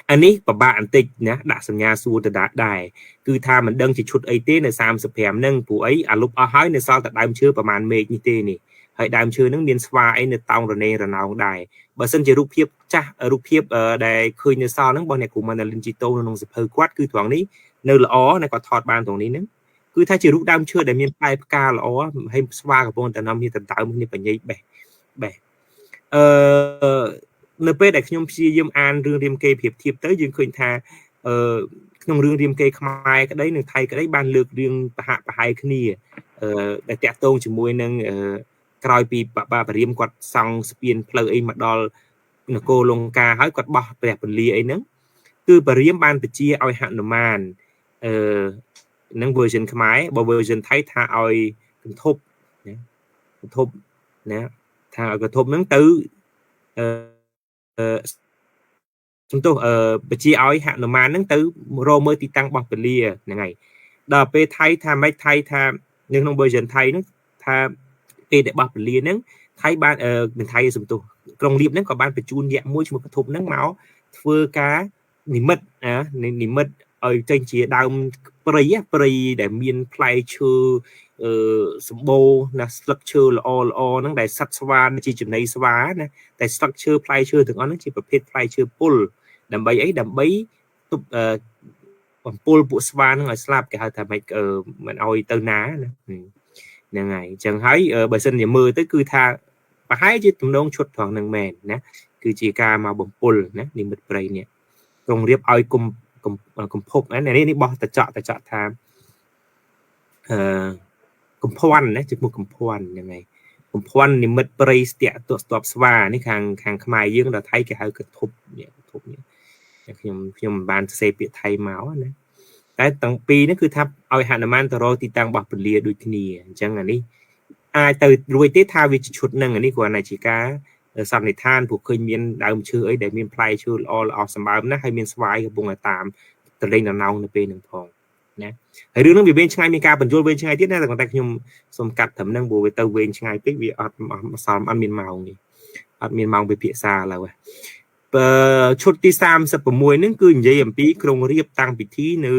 អានេះពិបាកបន្តិចណាដាក់សញ្ញាសួរទៅដែរគឺថាមិនដឹងជាឈុតអីទេនៅ35ហ្នឹងព្រោះអីអាលុបអស់ហើយនៅសល់តែដើមឈើប្រហែលមេឃនេះទេនេះហើយដើមឈើហ្នឹងមានស្វាអីនៅតោងរនេរណោងដែរបើសិនជារូបភាពចាស់រូបភាពដែលឃើញនៅសល់ហ្នឹងរបស់អ្នកគ្រូម៉ាណាលីនជីតូនៅក្នុងសភៅគាត់គឺត្រង់នេះនៅល្អណាគាត់ថតបានត្រង់នេះហ្នឹងគឺថាជារូបដើមឈើដែលមានផ្លែផ្កាល្អហើយស្វាកំពុងតែនាំគ្នាទៅដើមគ្នាបញ្ញាបេះបេះអឺនៅពេលដែលខ្ញុំព្យាយាមអានរឿងរាមកេរ្តិ៍ប្រៀបធៀបទៅយើងឃើញថាអឺក្នុងរឿងរាមកេរ្តិ៍ខ្មែរក្តីនិងថៃក្តីបានលើករឿងប្រហាក់ប្រហែលគ្នាអឺដែលតាក់ទងជាមួយនឹងក្រោយពីបាបារាមគាត់សង់ស្ពានផ្លូវអីមកដល់នគរលង្កាហើយគាត់បោះព្រះពលាអីហ្នឹងគឺបារាមបានបញ្ជាឲ្យហនុមានអឺនឹង version ខ្មែរបើ version ថៃថាឲ្យកន្ធប់ណាកន្ធប់ណាថាឲ្យកន្ធប់ហ្នឹងទៅអឺសំទោសអឺបញ្ជាឲ្យហនុមានហ្នឹងទៅរកមើលទីតាំងបោះពលាហ្នឹងហើយដល់ពេលថៃថាម៉េចថៃថានៅក្នុង version ថៃហ្នឹងថាពេលដែលបោះពលាហ្នឹងថៃបានមិនថៃសំទោសក្រុងរៀបហ្នឹងក៏បានបញ្ជូនយក្សមួយឈ្មោះកធប់ហ្នឹងមកធ្វើការនិមិត្តណានិមិត្តឲ្យចេញជាដើមព្រៃព្រៃដែលមានផ្លែឈើអឺសម្បូរណាស្លឹកឈើល្អល្អហ្នឹងដែលសត្វស្វាជាចំណីស្វាណាតែស្លឹកឈើផ្លែឈើទាំងអស់ហ្នឹងជាប្រភេទផ្លែឈើពុលដើម្បីអីដើម្បីទប់បំពុលពួកស្វាហ្នឹងឲ្យស្លាប់គេហៅថាម៉េចមិនឲ្យទៅណាណាហ្នឹងហើយអញ្ចឹងហើយបើសិនជាមើលទៅគឺថាប្រហែលជាទំនងឈុតត្រង់ហ្នឹងមែនណាគឺជាការមកបំពុលណានិមិត្តព្រៃនេះក្រុងរៀបឲ្យគុំកំភប់ណានេះបោះតចក់តចក់ថាអឺកំភ័ណ្ឌណាជាមួយកំភ័ណ្ឌហ្នឹងហើយកំភ័ណ្ឌនិមិត្តព្រៃស្ទាក់ទស្ទាប់ស្វានេះខាងខ្មែរយើងដល់ថៃគេហៅកធប់នេះកធប់នេះខ្ញុំមិនបានសរសេរពាក្យថៃមកណាតែទាំងពីរនេះគឺថាឲ្យហនុមានទៅរកទីតាំងបោះពលាដូចគ្នាអញ្ចឹងអានេះអាចទៅរួចទេថាវាជាឈុតនឹងអានេះគ្រាន់តែជាការសន្និដ្ឋានព្រោះឃើញមានដើមឈើអីដែលមានផ្លែឈើល្អល្អសម្បើមណាស់ហើយមានស្វាយកំពុងតែតាមតលេងដំណោងនៅពេលហ្នឹងផងណាហើយរឿងហ្នឹងវាវែងឆ្ងាយមានការបញ្យល់វែងឆ្ងាយទៀតណាតែខ្ញុំសូមកាត់ត្រឹមហ្នឹងព្រោះវាទៅវែងឆ្ងាយពេកវាអត់សល់អត់មានម៉ោងនេះអត់មានម៉ោងពិភាក្សាឡើយឈុតទី36ហ្នឹងគឺនិយាយអំពីក្រុងរៀបតាំងពិធីនៅ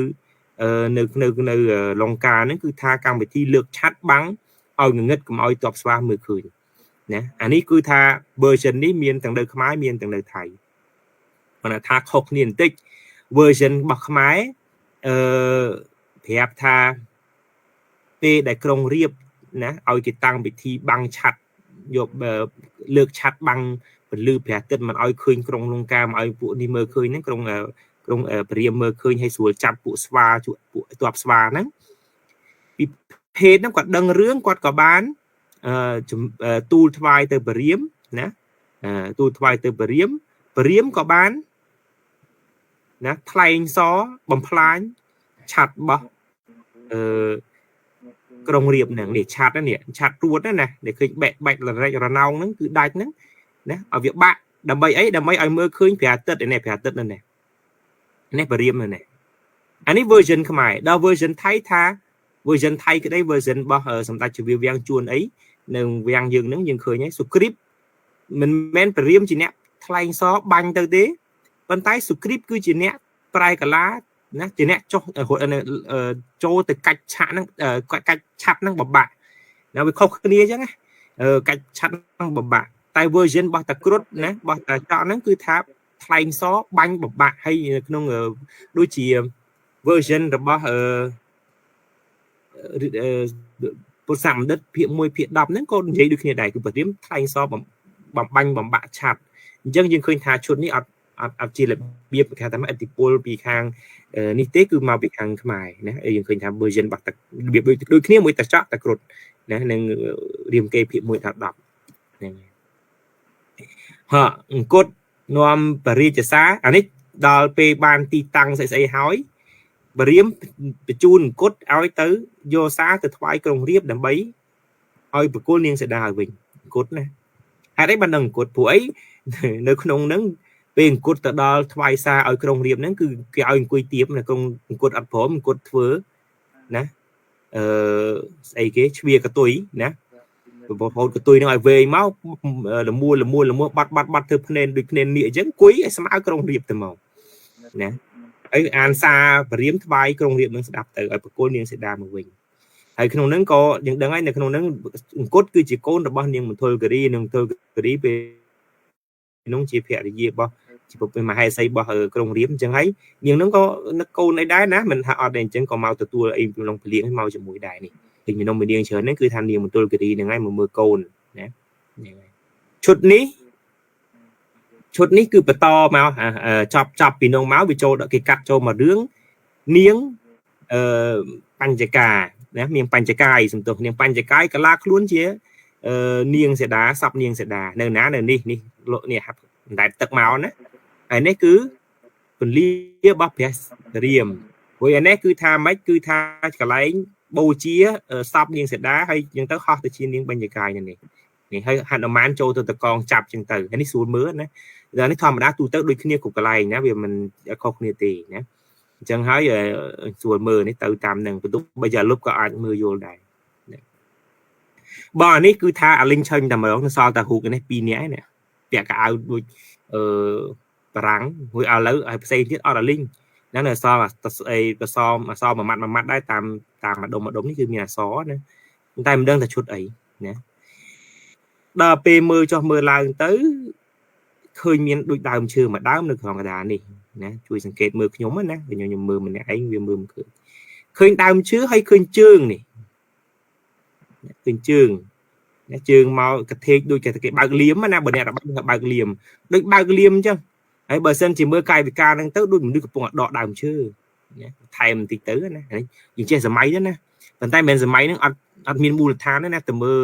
នៅនៅនៅលង្កាហ្នឹងគឺថាកម្មវិធីលើកឆាត់បាំងឲ្យងងឹតកុំឲ្យតបស្វាមើលឃើញណាអានេះគឺថា version នេះមានទាំងនៅខ្មែរមានទាំងនៅថៃគាត់ថាខុសគ្នាបន្តិច version របស់ខ្មែរអឺប្រាប់ថាពេលដែលក្រុងរៀបណាឲ្យគេតាំងពិធីបាំងឆាត់យកលើកឆាត់បាំងពន្លឺព្រះអាទិត្យមិនឲ្យឃើញក្រុងលង្កាមិនឲ្យពួកនេះមើលឃើញហ្នឹងក្រុងព្រាមមើលឃើញឲ្យស្រួលចាប់ពួកស្វាពួកទ័ពស្វាហ្នឹងពីភេទហ្នឹងគាត់ដឹងរឿងគាត់ក៏បានទូលថ្វាយទៅព្រាមណាទូលថ្វាយទៅព្រាមព្រាមក៏បានណាថ្លែងសបំផ្លាញឆាត់របស់អឺ ក្រុងរៀបហ្នឹងនេះឆាត់នេះឆាត់រួតណាដែលឃើញបែកបែករែករណោងហ្នឹងគឺដាច់ហ្នឹងណាឲ្យវាបាក់ដើម្បីអីដើម្បីឲ្យមើលឃើញព្រះអាទិត្យនេះព្រះអាទិត្យនេះនេះបរៀមនេះអានេះ version ខ្មែរដល់ version ថៃថា version ថៃក្តី version របស់សម្ដេចជាវាំងជួនអីនៅវាំងយើងហ្នឹងយើងឃើញហើយសុគ្រីបមិនមែនបរៀមជាអ្នកថ្លែងសបាញ់ទៅទេប៉ុន្តែសុគ្រីបគឺជាអ្នកប្រែកាឡាណាជាអ្នកចុះចូលទៅកាច់ឆាក់ហ្នឹងកាច់ឆាត់ហ្នឹងបបាក់ណាវាខុសគ្នាអញ្ចឹងណាកាច់ឆាត់ហ្នឹងបបាក់តែ version របស់តាគ្រុតណារបស់តាចកហ្នឹងគឺថាថ្លែងសបាញ់បបាក់ហើយក្នុងដូចជា version របស់ពុទ្ធសមណ្ឌិតភាគ1ភាគ10ហ្នឹងក៏និយាយដូចគ្នាដែរគឺបរៀមថ្លែងសបំបាញ់បំបាក់ឆាត់អញ្ចឹងយើងឃើញថាឈុតនេះអត់អត់អត់ជារបៀបគេថាឥទ្ធិពលពីខាងនេះទេគឺមកពីខាងខ្មែរណាយើងឃើញថា version របស់របៀបដូចគ្នាមួយតាចកតាគ្រុតណានឹងរៀមកេភាគ1ដល់10ហ្នឹងហ่ะអង្គុតនាំបរិជាសារអានេះដល់ពេលបានទីតាំងស្អីស្អីហើយបរៀមបញ្ជូនអង្គុតឲ្យទៅយកសារទៅថ្វាយក្រុងរៀបដើម្បីឲ្យប្រគល់នាងសីតាឲ្យវិញអង្គុតណាហេតុអីបានដឹងអង្គុតព្រោះអីនៅក្នុងហ្នឹងពេលអង្គុតទៅដល់ថ្វាយសារឲ្យក្រុងរៀបហ្នឹងគឺគេឲ្យអង្គុយទៀបនៅក្រុងអង្គុតអត់ព្រមអង្គុតធ្វើណាអឺស្អីគេជ្វាកតុយណាបងប្អូនកតុយហ្នឹងឲ្យវែងមកលមួលមួលមួបាត់បាត់បាត់ធ្វើភ្នែនដូចភ្នែននេះអញ្ចឹងអង្គុយឲ្យស្មើក្រុងរៀបទៅមកណាហើយអានសារបរៀមថ្វាយក្រុងរៀបនឹងស្ដាប់ទៅឲ្យប្រគល់នាងសីតាមកវិញហើយក្នុងហ្នឹងក៏យើងដឹងហើយនៅក្នុងហ្នឹងអង្គុតគឺជាកូនរបស់នាងមន្ធលគិរីនាងមន្ធលគិរីពេលនោះជាភរិយារបស់ជាពុទ្ធមហេសីរបស់ក្រុងរៀបអញ្ចឹងហើយនាងហ្នឹងក៏នឹកកូនអីដែរណាមិនថាអត់ទេអញ្ចឹងក៏មកទទួលអីក្នុងពលៀងមកជាមួយដែរនេះឃើញមីនំមីនាងច្រើនហ្នឹងគឺថានាងមន្ធលគិរីហ្នឹងហើយមកមើលកូនណាហ្នឹងហើយឈុតនេះគឺបន្តមកចប់ពីនោះមកវាចូលគេកាត់ចូលមករឿងនាងបញ្ចកាណានាងបញ្ចកាយសំទោសនាងបញ្ចកាយកលាខ្លួនជានាងសេដាសពនាងសេដានៅណានៅនេះនេះនេះអណ្ដែតទឹកមកណាហើយនេះគឺពន្លារបស់ព្រះរាមព្រោះអានេះគឺថាម៉េចគឺថាកន្លែងបូជាសពនាងសេដាហើយយើងទៅហោះទៅជានាងបញ្ចកាយនេះនេះហើយហនុមានចូលទៅតកងចាប់ចឹងទៅហើយនេះស្រួលមើលណាដល់នេះធម្មតាទូទៅដូចគ្នាគ្រប់កន្លែងណាវាមិនខុសគ្នាទេណាអញ្ចឹងហើយស្រួលមើលនេះទៅតាមនឹងបន្ទប់បើជាលុបក៏អាចមើលយល់ដែរបើអានេះគឺថាអាលីងឆេញតែម្ដងសល់តែរូបនេះពីរនាក់ឯណាពាក់កៅអៅដូចអឺបារាំងមួយឥឡូវឲ្យផ្សេងទៀតអត់អាលីងហ្នឹងនៅសល់អីប្រសមអសមួយម៉ាត់មួយម៉ាត់ដែរតាមតាមម្ដុំម្ដុំនេះគឺមានអសណាតែមិនដឹងថាឈុតអីណាដល់ពេលមើលចុះមើលឡើងទៅឃើញមានដូចដើមឈើមួយដើមនៅក្នុងកណ្ដាលនេះណាជួយសង្កេតមើលខ្ញុំណាខ្ញុំមើលម្នាក់ឯងវាមើលមិនឃើញឃើញដើមឈើហើយឃើញជើងនេះឃើញជើងណាជើងមកកថេកដូចគេបើកលៀមណាបើអ្នករបាំគេបើកលៀមដូចបើកលៀមអញ្ចឹងហើយបើសិនជាមើលកាយវិការហ្នឹងទៅដូចមនុស្សកំពុងដកដើមឈើណាថែមបន្តិចទៅណាយើងចេះសម័យទៅណាប៉ុន្តែមិនមែនសម័យហ្នឹងអត់មានមូលដ្ឋានទេណាទៅមើល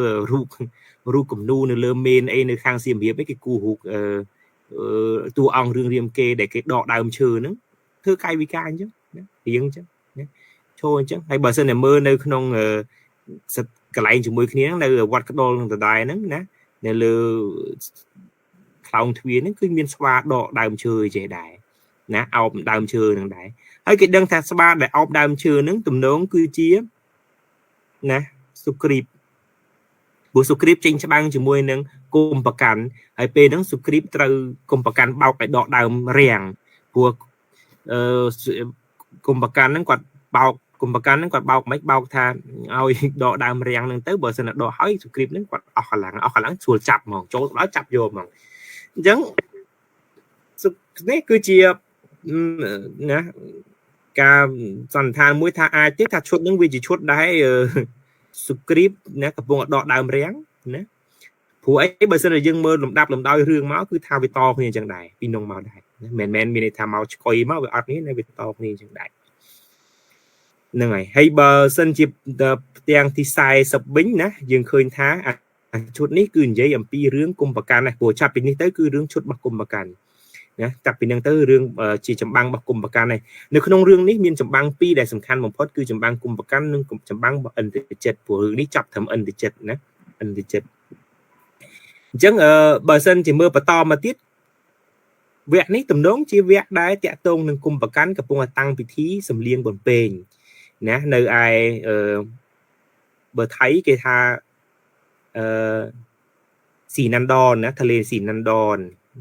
រូបគំនូនៅលើមេនអីនៅខាងសៀមរាបអីគេគូរូបតួអង្គរឿងរាមកេដែលគេដកដើមឈើហ្នឹងធ្វើកាយវិការអញ្ចឹងណារៀងអញ្ចឹងណាឈរអញ្ចឹងហើយបើសិនតែមើលនៅក្នុងកន្លែងជាមួយគ្នានៅវត្តក្តុលនឹងដដែលហ្នឹងណានៅលើខ្លោងទ្វារហ្នឹងគឺមានស្វាដកដើមឈើចេះដែរណាអោបដើមឈើហ្នឹងដែរហើយគេដឹងថាស្វាដែលអោបដើមឈើហ្នឹងទំនងគឺជាណាសុគ្រីបព្រោះសុគ្រីបចេញច្បាំងជាមួយនឹងគុំប្រកាន់ហើយពេលហ្នឹងសុគ្រីបត្រូវគុំប្រកាន់បោកឲ្យដកដើមរាំងព្រោះអឺគុំប្រកាន់ហ្នឹងគាត់បោកគុំប្រកាន់ហ្នឹងគាត់បោកមិនបោកថាឲ្យដកដើមរាំងហ្នឹងទៅបើសិនតែដកហើយសុគ្រីបហ្នឹងគាត់អស់កម្លាំងអស់កម្លាំងស្រួលចាប់ហ្មងចូលទៅដល់ចាប់យកហ្មងអញ្ចឹងនេះគឺជាណាការសន្និដ្ឋានមួយថាអាចទេថាឈុតហ្នឹងវាជាឈុតដែរសុគ្រីបណាកំពុងដកដើមរាំងណាព្រោះអីបើសិនជាយើងមើលលំដាប់លំដោយរឿងមកគឺថាវាតគ្នាអញ្ចឹងដែរពីនងមកដែរណាមិនមែនមានន័យថាមកឆ្កុយមកវាអត់នេះណាវាតគ្នាអញ្ចឹងដែរហ្នឹងហើយហើយបើសិនជាផ្ទាំងទី40វិញណាយើងឃើញថាឈុតនេះគឺនិយាយអំពីរឿងគុំប្រកាន់ណាព្រោះចាប់ពីនេះទៅគឺរឿងឈុតរបស់គុំប្រកាន់ ណាតាពីនឹងទៅរឿងជាចម្បាំងរបស់គុម្ពកាន់ឯនៅក្នុងរឿងនេះមានចម្បាំងពីរដែលសំខាន់បំផុតគឺចម្បាំងគុម្ពកាន់និងចម្បាំងរបស់ឥន្ទ្រជិតព្រោះរឿងនេះចាប់ត្រឹមឥន្ទ្រជិតណាឥន្ទ្រជិតអញ្ចឹងបើសិនជាមើលបន្តមកទៀតវគ្គនេះទំនងជាវគ្គដែលតាក់ទងនឹងគុម្ពកាន់កំពុងតែតាំងពិធីសម្លៀងបំពេញណានៅឯបើថៃគេថាអឺស៊ីណាន់ដនណាទលេស៊ីណាន់ដន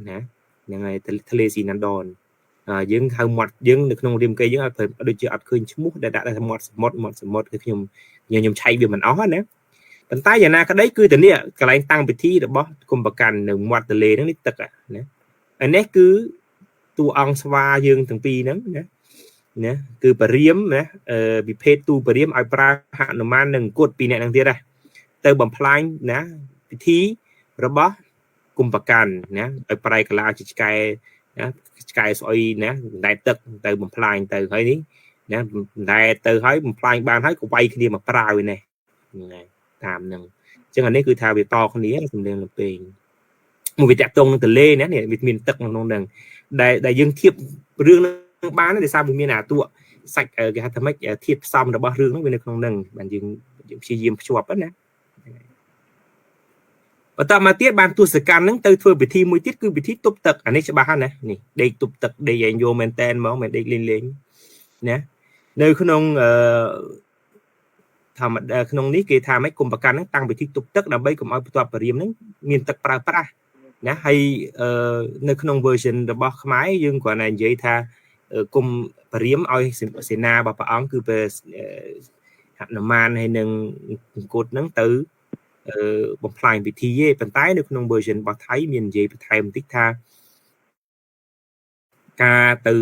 ណាហ្នឹងហើយទលេស៊ីណាន់ដនយើងហៅមាត់យើងនៅក្នុងរាមកេរ្តិ៍យើងអត់ដូចជាអត់ឃើញឈ្មោះដែលដាក់ថាមាត់សមុទ្រមាត់សមុទ្រគឺខ្ញុំខ្ញុំឆែកវាមិនអស់ណាប៉ុន្តែយ៉ាងណាក្តីគឺតានេះកន្លែងតាំងពិធីរបស់គុម្ពកាន់នៅមាត់ទលេហ្នឹងនេះទឹកណាអានេះគឺតួអង្គស្វាយើងទាំងពីរហ្នឹងណាណាគឺបរិមណាវិភេទទូបរិមឲ្យប្រើហនុមាននិងអង្គុតពីរអ្នកហ្នឹងទៀតណាទៅបំផ្លាញណាពិធីរបស់គុម្ពកាន់ណាឲ្យប្រែកលាជាឆ្កែណាឆ្កែស្អុយណាបណ្ដែតទឹកទៅបំផ្លាញទៅហើយនេះណាបណ្ដែតទៅហើយបំផ្លាញបានហើយក៏វាយគ្នាមកប្រាវឯនេះហ្នឹងតាមហ្នឹងអញ្ចឹងអានេះគឺថាវាតគ្នាសំលៀងលំពេងមួយវាតាក់ទងនឹងទលេណានេះវាមានទឹកក្នុងហ្នឹងដែលយើងធៀបរឿងហ្នឹងបានដោយសារវាមានអាតួសាច់គេហៅថាម៉េចធាតុផ្សំរបស់រឿងហ្នឹងវានៅក្នុងហ្នឹងបានយើងព្យាយាមភ្ជាប់ណាបន្តមកទៀតបានទសកម្មហ្នឹងទៅធ្វើពិធីមួយទៀតគឺពិធីទប់ទឹកអានេះច្បាស់ណាស់នេះដេកទប់ទឹកដេកឯងយកមែនតែនហ្មងមិនដេកលេងលេងណានៅក្នុងអឺធម្មតាក្នុងនេះគេថាម៉េចគុម្ពកាន់ហ្នឹងតាំងពិធីទប់ទឹកដើម្បីកុំឲ្យបន្ទាប់បរិមហ្នឹងមានទឹកប្រើប្រាស់ណាហើយនៅក្នុង version របស់ខ្មែរយើងគ្រាន់តែនិយាយថាគុំបរិមឲ្យសេនារបស់ព្រះអង្គគឺព្រះហនុមានហើយនឹងអង្គុតហ្នឹងទៅបំផ្លាញពិធីទេប៉ុន្តែនៅក្នុង version របស់ថៃមាននិយាយបន្ថែមបន្តិចថាការទៅ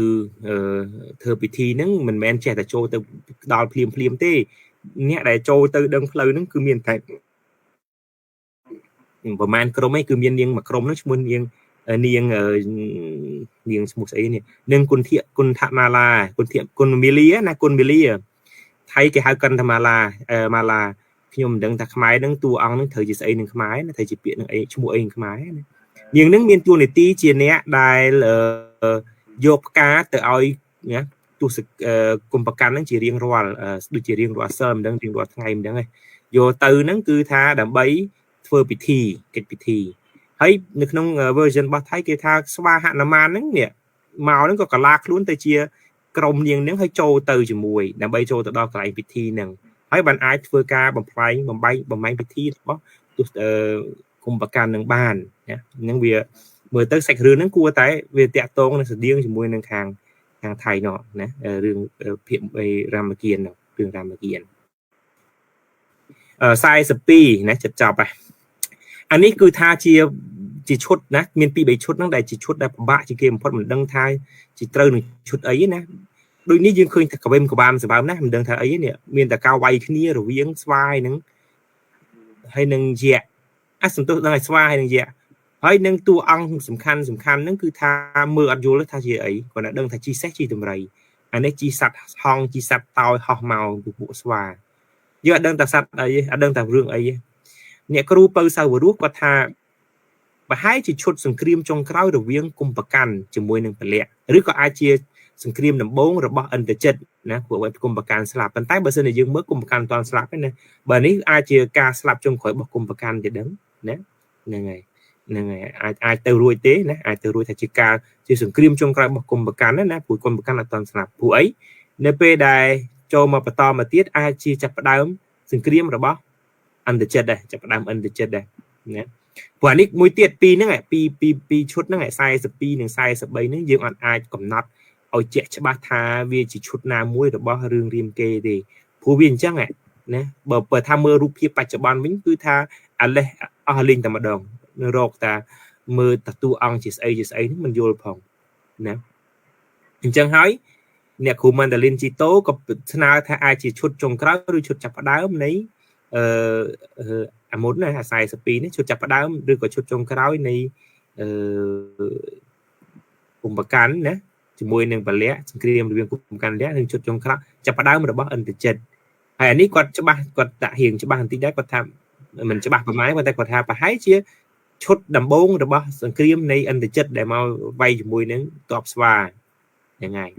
ធ្វើពិធីហ្នឹងមិនមែនចេះតែចូលទៅដល់ភ្លាមភ្លាមទេអ្នកដែលចូលទៅដឹងផ្លូវហ្នឹងគឺមានតែប្រហែលក្រុមឯងគឺមាននាងមួយក្រុមហ្នឹងឈ្មោះនាងនាងនាងឈ្មោះស្អីនេះនាងគុណធៈគុណថមាឡាគុណធៈគុណមីលាណាគុណមីលាថៃគេហៅកិនធមាឡាមាឡាខ្ញុំមិនដឹងថាខ្មែរហ្នឹងតួអង្គហ្នឹងត្រូវជាស្អីនឹងខ្មែរណាត្រូវជាពាក្យនឹងអីឈ្មោះអីនឹងខ្មែរណានាងហ្នឹងមានតួនាទីជាអ្នកដែលយកផ្កាទៅឲ្យណាទស្សគុម្ពកាន់ហ្នឹងជារៀងរាល់ដូចជារៀងរាល់សិលមិនដឹងរៀងរាល់ថ្ងៃមិនដឹងទេយកទៅហ្នឹងគឺថាដើម្បីធ្វើពិធីកិច្ចពិធីហើយនៅក្នុង version របស់ថៃគេថាស្វាហនុមានហ្នឹងនេះមកហ្នឹងក៏កាឡាខ្លួនទៅជាក្រុមនាងហ្នឹងហើយចូលទៅជាមួយដើម្បីចូលទៅដល់កន្លែងពិធីហ្នឹងហើយបានអាចធ្វើការបំផ្លាញបំបែកបំបែងពិធីរបស់ទស្សគុម្ពកាន់នឹងបានណាហ្នឹងវាមើលទៅសាច់រឿងហ្នឹងគួរតែវាតាក់ទងនឹងស្តៀងជាមួយនឹងខាងថៃនោះណារឿងភាគរាមកៀនរឿងរាមកៀន42ណាចិត្តចប់ហើយអានេះគឺថាជាឈុតណាមាន2 3ឈុតហ្នឹងដែលជាឈុតដែលពិបាកជាងគេបំផុតមិនដឹងថាជាត្រូវនឹងឈុតអីណាដូចនេះយើងឃើញថាកវេមកបាមសម្បើមណាមិនដឹងថាអីនេះមានតែការវាយគ្នារវាងស្វាយនឹងហើយនឹងយៈអាសន្ទុះដឹងឲ្យស្វាហើយនឹងយៈហើយនឹងតួអង្គសំខាន់សំខាន់ហ្នឹងគឺថាមើលអត់យល់ថាជាអីគាត់តែដឹងថាជីសេះជីតម្រៃអានេះជីសត្វហងជីសត្វតោយហោះមកពីពួកស្វាយើងអត់ដឹងថាសត្វអីអត់ដឹងថារឿងអីអ្នកគ្រូពៅសៅវរស់គាត់ថាប្រហែលជាឈុតសង្គ្រាមចុងក្រោយរវាងគុម្ពកាន់ជាមួយនឹងពលៈឬក៏អាចជាសង្គ្រាមដំបូងរបស់ឥន្ទ្រជិតណាព្រោះគុម្ពកាន់ស្លាប់ប៉ុន្តែបើសិនជាយើងមើលគុម្ពកាន់មិនទាន់ស្លាប់ទេណាបើនេះអាចជាការស្លាប់ចុងក្រោយរបស់គុម្ពកាន់ទេដឹងណាហ្នឹងហើយហ្នឹងហើយអាចទៅរួចទេណាអាចទៅរួចថាជាការជាសង្គ្រាមចុងក្រោយរបស់គុម្ពកាន់ណាព្រោះគុម្ពកាន់អត់ទាន់ស្លាប់ព្រោះអីនៅពេលដែលចូលមកបន្តមកទៀតអាចជាចាប់ផ្ដើមសង្គ្រាមរបស់ឥន្ទ្រជិតដែរចាប់ផ្ដើមឥន្ទ្រជិតដែរណាព្រោះអានេះមួយទៀតពីរហ្នឹងពីរឈុតហ្នឹង42និង43ហ្នឹងយើងអត់អាចកំណត់ឲ្យជាក់ច្បាស់ថាវាជាឈុតណាមួយរបស់រឿងរាមកេរ្តិ៍ទេព្រោះវាអញ្ចឹងណាបើថាមើលរូបភាពបច្ចុប្បន្នវិញគឺថាអាលេះអស់លេងតែម្ដងរកតាមើលតួអង្គជាស្អីជាស្អីហ្នឹងមិនយល់ផងណាអញ្ចឹងហើយអ្នកគ្រូម៉ាន់ដាលីនជីតូក៏ស្នើថាអាចជាឈុតចុងក្រោយឬឈុតចាប់ផ្ដើមនៃអឺអាមុនណា42នេះឈុតចាប់ផ្ដើមឬក៏ឈុតចុងក្រោយនៃអឺគុម្ពកាន់ណាជាមួយនឹងពលៈសង្គ្រាមរវាងគុម្ពកាន់លៈនិងឈុតចុងក្រោយចាប់ផ្ដើមរបស់ឥន្ទ្រជិតហើយអានេះគាត់ច្បាស់គាត់ដាក់រៀងច្បាស់បន្តិចដែរគាត់ថាមិនច្បាស់ប្រហែលប៉ុន្តែគាត់ថាប្រហែលជា ឈុតដំបូងរបស់សង្គ្រាមនៃឥន្ទចិត្តដែលមកវាយជាមួយនឹងទ័ពស្វាហ្នឹងហើយ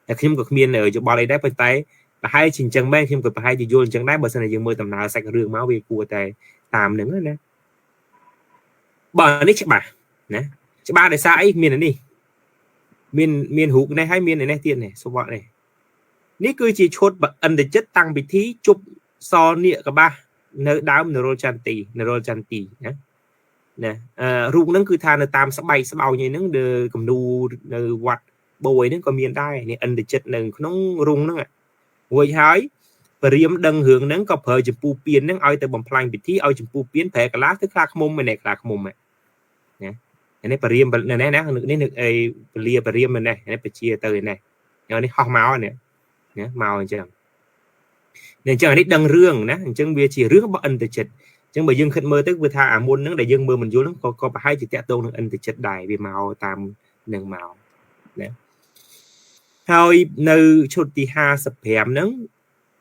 តែខ្ញុំក៏គ្មានយោបល់អីដែរប៉ុន្តែប្រហែលជាអញ្ចឹងមែនខ្ញុំក៏ប្រហែលជាយល់អញ្ចឹងដែរបើសិនជាយើងមើលដំណើរសាច់រឿងមកវាគួរតែតាមនឹងណាបើនេះច្បាស់ណាច្បាស់ដោយសារអីមាននេះមានរូបនេះហើយមាននេះទៀតនេះសុវត្ថិនេះនេះគឺជាឈុតឥន្ទចិត្តតាំងពិធីជប់សនៀកកបាសនៅដើមនរលចន្ទីនរលចន្ទីណាណារូបហ្នឹងគឺថានៅតាមស្បែកស្បោញអីហ្នឹងនៅគំនូនៅវត្តបួយហ្នឹងក៏មានដែរនេះឥន្ទចិត្តនៅក្នុងរុងហ្នឹងរួចហើយពរាមដឹងរឿងហ្នឹងក៏ប្រើចម្ពូពៀនហ្នឹងឲ្យទៅបំផ្លាញពិធីឲ្យចម្ពូពៀនប្រែកាឡាទៅខ្លាឃ្មុំឯនេះខ្លាឃ្មុំណានេះពរាមនេះណានេះអីពលាពរាមនេះនេះបជាទៅនេះនេះហោះមកនេះណាមកអញ្ចឹងនេះអញ្ចឹងអានេះដឹងរឿងណាអញ្ចឹងវាជារឿងរបស់ឥន្ទចិត្តអញ្ចឹងបើយើងគិតមើលទៅគឺថាអាមុនហ្នឹងដែលយើងមើលមិនយល់ហ្នឹងក៏ប្រហែលជាតាក់ទងនឹងឥន្ទចិត្តដែរវាមកតាមនឹងមកណាហើយនៅឈុតទី55ហ្នឹង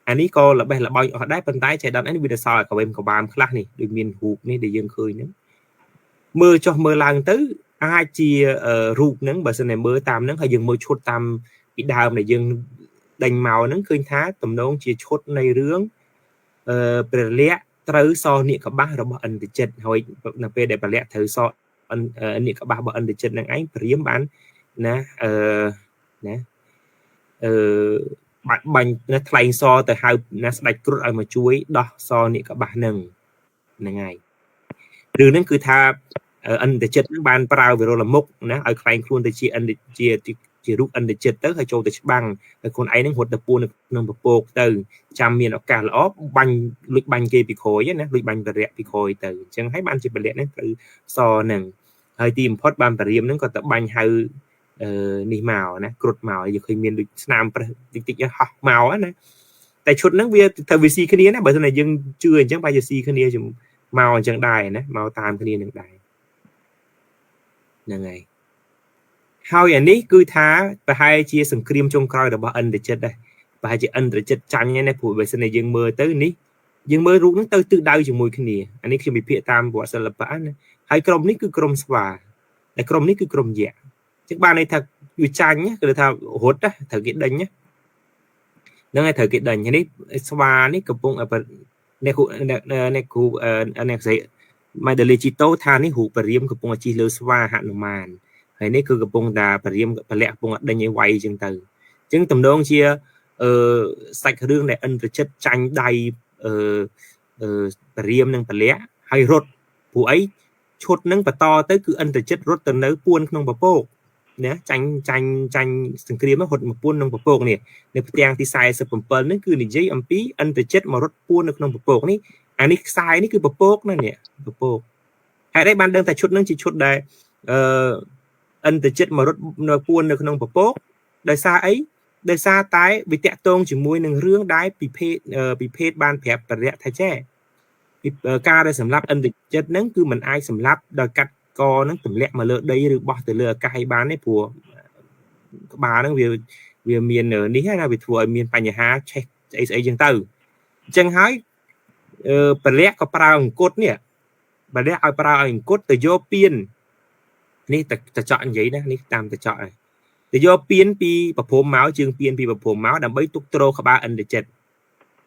អានេះក៏ល្បេះល្បោចអស់ដែរប៉ុន្តែចៃដន្យនេះវាទៅសល់ឲ្យកវេមកបាមខ្លះនេះដូចមានរូបនេះដែលយើងឃើញហ្នឹងមើលចុះមើលឡើងទៅអាចជារូបហ្នឹងបើសិនតែមើលតាមហ្នឹងហើយយើងមើលឈុតតាមពីដើមដែលយើងដេញមកហ្នឹងឃើញថាទំនងជាឈុតនៃរឿងព្រះលក្សណ៍ត្រូវសនាគបាសរបស់ឥន្ទចិត្តហើយនៅពេលដែលព្រះលក្សណ៍ត្រូវសនាគបាសរបស់ឥន្ទចិត្តហ្នឹងឯងព្រាមបានណាណាបាច់បាញ់ណាថ្លែងសទៅហៅណាស្ដេចគ្រុឌឲ្យមកជួយដោះសនាគបាសហ្នឹងហ្នឹងហើយរឿងហ្នឹងគឺថាឥន្ទចិត្តហ្នឹងបានប្រើវិរលមុខណាឲ្យខ្លែងខ្លួនទៅជាឥន្ទជារូបឥន្ទចិត្តទៅហើយចូលទៅច្បាំងហើយខ្លួនឯងហ្នឹងរត់ទៅពួននៅក្នុងពពកទៅចាំមានឱកាសល្អបាញ់លួចបាញ់គេពីក្រោយណាលួចបាញ់បរិយពីក្រោយទៅអញ្ចឹងហើយបានជាបរិយហ្នឹងត្រូវសហ្នឹងហើយទីបំផុតបានបរិយហ្នឹងក៏ទៅបាញ់ហៅនេះមកណាគ្រុឌមកយើងឃើញមានដូចស្នាមប្រេះតិចតិចហោះមកណាតែឈុតហ្នឹងវាត្រូវវាស៊ីគ្នាណាបើមិនតែយើងជឿអញ្ចឹងបែរជាស៊ីគ្នាមកអញ្ចឹងដែរណាមកតាមគ្នានឹងដែរហ្នឹងហើយហើយអានេះគឺថាប្រហែលជាសង្គ្រាមចុងក្រោយរបស់ឥន្ទចិត្តដែរប្រហែលជាឥន្ទចិត្តចាញ់ណាព្រោះបើសិនជាយើងមើលទៅនេះយើងមើលរូបហ្នឹងទៅទិសដៅជាមួយគ្នាអានេះខ្ញុំវិភាគតាមប្រវត្តិសិល្បៈណាហើយក្រុមនេះគឺក្រុមស្វាតែក្រុមនេះគឺក្រុមយក្សចឹងបានន័យថាវាចាញ់គឺថារត់ត្រូវគេដេញហ្នឹងហើយត្រូវគេដេញនេះស្វានេះកំពុងអ្នកគ្រូអ្នកគ្រូអ្នកស្រីម៉ាដេលីជីតូថានេះរូបរាមកំពុងជិះលើស្វាហនុមានហើយនេះគឺកំពុងតែបរាមពលៈកំពុងដេញឲ្យវាយអញ្ចឹងទៅអញ្ចឹងទំនងជាសាច់រឿងដែលឥន្ទ្រចិត្តចាញ់ដៃបរាមនិងពលៈហើយរត់ព្រោះអីឈុតនឹងបន្តទៅគឺឥន្ទ្រចិត្តរត់ទៅនៅពួនក្នុងពពកណាចាញ់ចាញ់ចាញ់សង្គ្រាមរត់មកពួនក្នុងពពកនេះនៅផ្ទាំងទី47នេះគឺនិយាយអំពីឥន្ទ្រចិត្តមករត់ពួននៅក្នុងពពកនេះអានេះខ្សែនេះគឺពពកណានេះពពកហេតុអីបានដឹងថាឈុតនឹងជាឈុតដែលឥន្ទចិត្តមករត់នៅពួននៅក្នុងពពកដោយសារអីដោយសារតែវាតាក់ទងជាមួយនឹងរឿងដែលពិភេទបានប្រាប់បរិយថាចេះការដែលសម្លាប់ឥន្ទចិត្តហ្នឹងគឺมันអាចសម្លាប់ដោយកាត់កហ្នឹងទម្លាក់មកលើដីឬបោះទៅលើអាកាសឲ្យបានទេព្រោះក្បាលហ្នឹងវាមាននេះណាវាធ្វើឲ្យមានបញ្ហាឆេះស្អីស្អីចឹងទៅអញ្ចឹងហើយបរិយក៏ប្រើអង្គុតនេះបរិយឲ្យប្រើឲ្យអង្គុតទៅយកពៀននេះតចក់និយាយណានេះតាមតចក់ហើយទៅយកពៀនពីប្រព្រំមកជើងពៀនពីប្រព្រំមកដើម្បីទុកទ្រក្បាលឥន្ទចិត្ត